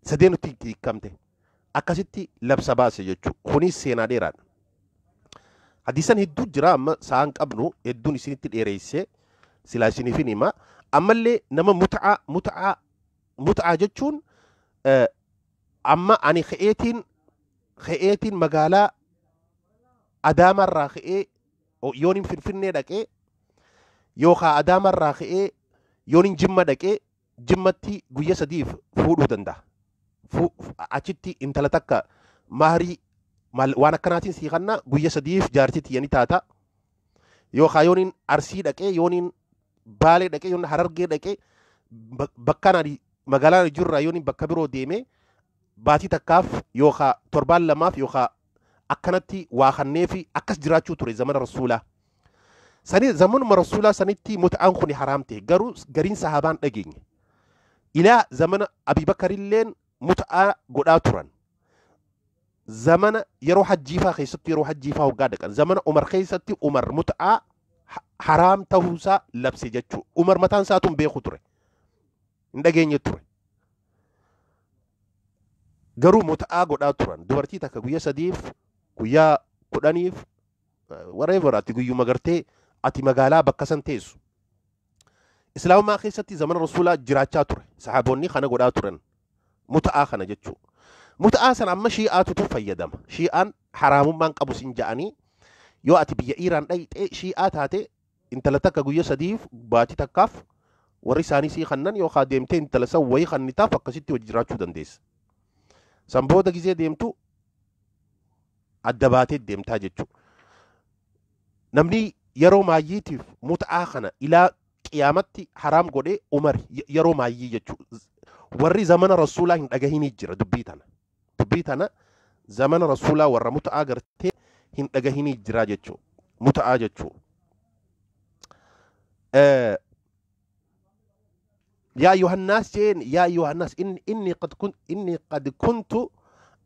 sadeenittu hiikamte, akkasitti labsa baase jechuu. Kunis seenaa dheeraadha. Hadiisan hedduu jira, amma sa'aan qabnu hedduun isinitti dheereessee silaa isiniifin hima. Ammallee nama mut'aa jechuun amma ani ka'eetiin magaalaa Adaamarraa ka'ee yoon Finfinnee dhaqee, yookaan Adaamarraa ka'ee yoon Jimma dhaqee, Jimmatti guyya 3f fuudhuu danda'a. Achitti intala takka maarii waan akkanaatiin sii kannaa, guyya 3f jaartii tiyyanii taata. Yookaan yooniin Arsii dhaqee, yooniin Baalee dhaqee, yooniin Harargee dhaqee, bakka ani magaalaa ani jirurraa yooniin bakka biroo deemee baatii takkaaf yookaan torbaan 2f yookaan akkanatti waa kannee fi akkas jiraachuu ture zamana Rasuulaa. Sani zamanuma Rasuulaa sanitti mut'aan kun haraam ta'e, garuu gariin sahaabaan dhageenye. Ilaa zamana Abibakarilleen mut'aa godhaa turan. Zamana yeroo hajjiifaa keessatti, yeroo hajjiifaa hoggaa dhaqan, zamana Umar keessatti Umar mut'aa haraam ta'uusaa labse jechuu. Umar mataan isaatu hin beeku ture. Hin dhageenye ture. Garuu mut'aa godhaa turan. Dubartii takka guyya 3f, guyyaa 10f, whatever, ati guyyuma gartee ati magaalaa bakka san teessu. Islaamummaa keessatti zamana Rasuulaa jiraachaa ture. Sahaabonni kana godhaa turan. Mut'aa kana jechuu. Mut'aa sana amma shii'aatutu fayyadama. Shii'aan haraamummaan qabu sin ja'anii, yoo ati biyya Iiraan dhayxee shii'aa taate, intala takka guyya 3f, baatii takkaaf warri isaanii sii kannan, yookaan deemtee intala san wayii kannitaaf, akkasitti hojii jiraachuu dandeessa. San booda gizee deemtu adda baatee deemtaa jechuudha. Namni yeroo maayyiitiif mut'aa kana ilaa qiyaamatti haraam godhee Umar yeroo maayyii jechuudha. Warri zamana Rasuulaa hin dhagahinii jira dubbii tana. Dubbii tana zamana Rasuulaa warra mut'aa gartee hin dhagahinii jira jechuudha. Mut'aa jechuudha. يا أيها الناس جين، يا أيها الناس إن إني قد كنت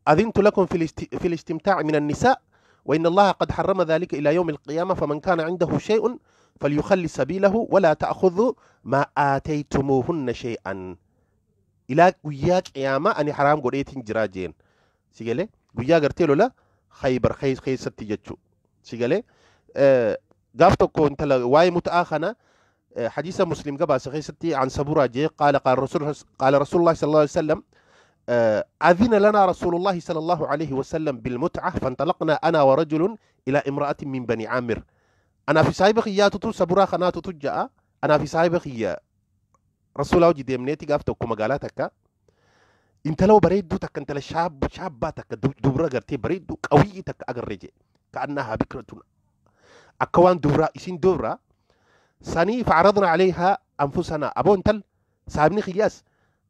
أذنت لكم في الاستمتاع من النساء، وإن الله قد حرم ذلك إلى يوم القيامة، فمن كان عنده شيء فليخلي سبيله ولا تأخذوا ما آتيتموهن شيئا. إلى guyyaa قيامة ani haraam godheetiin jira jeen. Si galee, guyyaa gartee lola Khaybar keessatti jechuu. Si galee, gaaf tokko intala waa'ee mut'aa kana حديث مسلم قبا سخيستي عن سبورة جي قال قال رسول الله صلى الله عليه وسلم: أذن لنا رسول الله صلى الله عليه وسلم بالمتعة، فانطلقنا أنا ورجل إلى امرأة من بني عامر. أنا في صاحب خياتو سبورة خناتو تجا، أنا في صاحب خيا رسول الله ديمنيتي قافتو كما قالتك انت لو بريدو تك انت شاب شاباتك دبرة قرتي بريدو قوي تك أقرجي كأنها بكرة أكوان دبرة إسين دبرة ساني، فعرضنا عليها أنفسنا. أبو انتل صاحبني خياس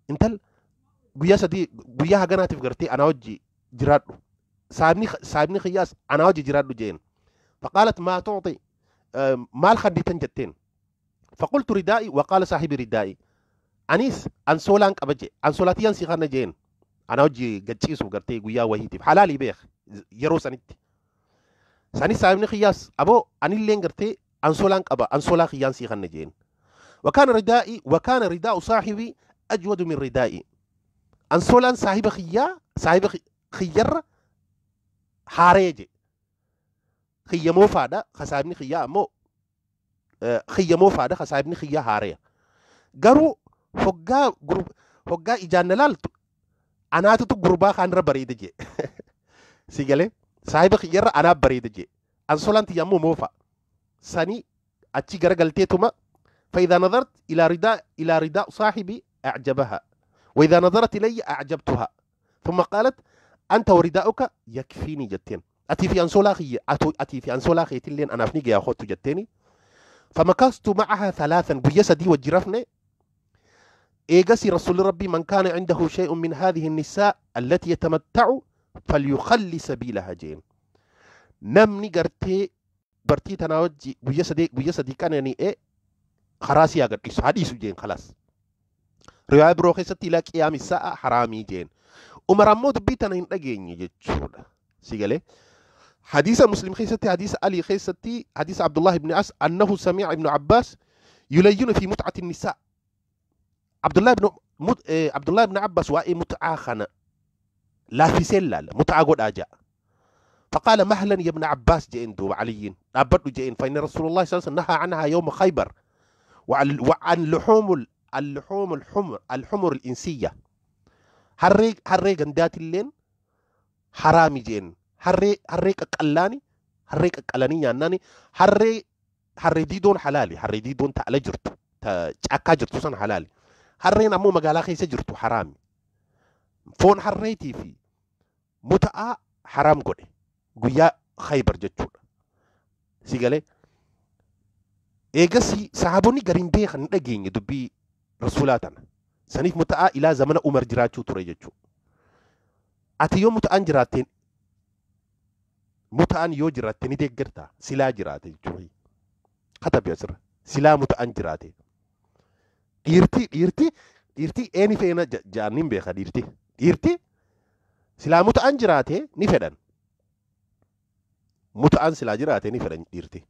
انتل guyyaa 3 guyyaa haganaatiif gartee ana wajji jiraadhu, saabni khiyyaas ana wajji jiraadhu jeen. فقالت ما تعطي, maal kadditan jetteen. فقلت ردائي وقال صاحبي ردائي. Anis ansoolaan qaba jee, ansoolaa tiyyaan sii kana jeen. Ana hojii gachiisu gartee guyyaa wahiitiif halaalii beek yeroo sanitti. Sanis saahibni kiyyaas aboo anilleen gartee ansoolaan qaba, ansoolaa kiyyaan sii kana jeen. وكان ردائي وكان رداء صاحبي أجود من ردائي. أنسولان صاحب خيا صاحب خير حاريجي خيا مو فادا خسابني خيا مو خيا مو فادا خسابني خيا هاريا garuu hoggaa hoggaa ijaan na laaltu anaatutu gurbaa kaanirra bareeda jee. Si galee saahiba kiyyarra anaa bareeda jee. Ansolaan tiyya ammoo moofa. Sanii achi garagalteetuma فإذا نظرت إلى رداء صاحبي أعجبها وإذا نظرت إلي أعجبتها ثم قالت أنت ورداؤك يكفيني jetteen. Atii fi ansoolaa kiyya atii fi ansoolaa keetilleen anaaf ni gayaa kottu jetteeni. فمكثت معها ثلاثا guyya 3 wajji rafne. Eegasii rasuulli rabbii من كان عنده شيء من هذه النساء التي يتمتع فليخل سبيلها jeen. Namni gartee bartii tanaa wajji guyya 3 qanani'e karaa si agarsiisu haa dhiisu jeen خلاص. Riwaaya biroo keessatti إلى قيام الساعة haraamii jeen. Umar ammoo dubbii tana hin dhageenye jechuudha. Si galee حديث مسلم keessatti حديث علي keessatti حديث عبد الله بن عاص أنه سمع ابن عباس يلين في متعة النساء. عبد الله بن عباس waa'ee mut'aa kana laaffisee laala mut'aa godhaa ja'a. فقال مهلا يا ابن عباس jeen duuba علي dhaabbadhu jeen فإن رسول الله صلى الله عليه وسلم نهى عنها يوم خيبر وعن اللحوم الحمر الإنسية. Harree gandaatilleen haraami jeen. Harree qaqqallaani harree qaqqalanii nyaannaani harree diidoon halaali. Harree diidoon ta ala jirtu ta caakkaa jirtu san halaali. Harreen ammoo magaalaa keessa jirtu haraami. Foon harreetii fi muta'aa haraam godhe guyyaa Khaybar jechuudha. Si galee eegasii sahaabonni gariin beekan hin dhageenye dubbii rasuulaa tana. Saniif muta'aa ilaa zamana Umar jiraachuu ture jechuudha. Ati yoo muta'aan jiraatteen muta'aan yoo jiraatte ni deeggartaa silaa jiraate jechuudha. Katabi asirra silaa muta'aan jiraate. Dhiirti eeni feena ja'aniin beeka dhiirti silaa muta'aan jiraate ni fedhan. Muta'aan silaa jiraate ni fedhan dhiirti.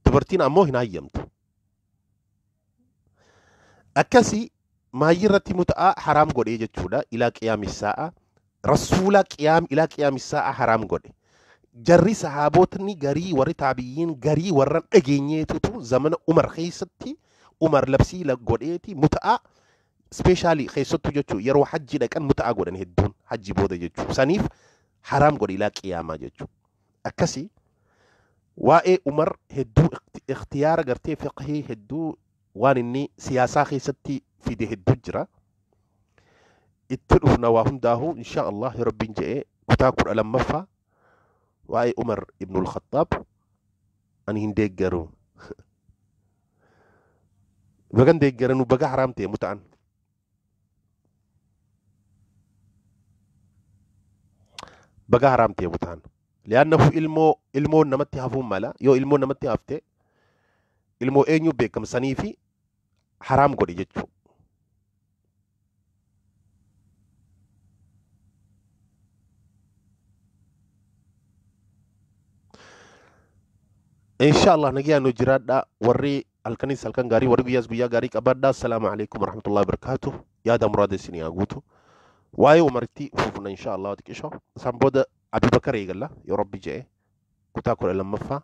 Dubartiin ammoo hin hayyamtu. Akkasii maayyii irratti muta'aa haraam godhee jechuudha. إلى قيام الساعة rasuula qiyaam إلى قيام الساعة haraam godhe. Jarri sahaabotni garii warri taabiyyiin garii warra dhageenyeetutu zamana Umar keessatti Umar labsii godheeti muta'aa specially keessattuu jechuu yeroo hajji dhaqan muta'aa godhan hedduun hajji booda jechuu saniif haraam godhe ilaa qiyaamaa jechuu. Akkasii waa'ee Umar hedduu ikhtiyaara gartee fiqhii hedduu waan inni siyaasaa keessatti fide hedduu jira. Itti dhufna waa hundaa'uu insha Allah rabbiin je'ee kutaa 12ffaa waa'ee Umar ibnul Khattaab. Ani hin deeggaru. Bagan deeggaranu baga haraam ta'e muta'an. Baga haraam ta'e muta'an. لأنه ilmoo namatti hafuun mala. Yoo ilmoo namatti hafte ilmoo eenyu beekamsanii fi haraam godhe jechuudha. Insha Allah nagaan nu jiraadha. Warri halkanis halkan gaarii, warri guyyaas guyyaa gaarii qabaadha. السلام عليكم ورحمة الله وبركاته. Yaada muraada isinii haa guutu. Waa'ee Umaritti fufna insha Allah xiqqisho. Isaan booda Abi Bakar eegalla yoo Rabbi je'e kutaa 12ffaa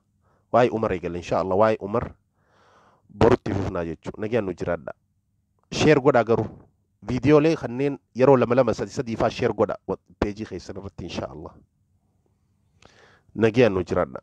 waa'ee Umar eegalla insha Allah. Waa'ee Umar borutti fufnaa jechuudha. Nagaan nu jiraadha. Share godhaa garuu viidiyoolee kanneen yeroo lama lama sadi sadii faa share godha peejii keessan irratti insha Allah. Nagaan nu jiraadha.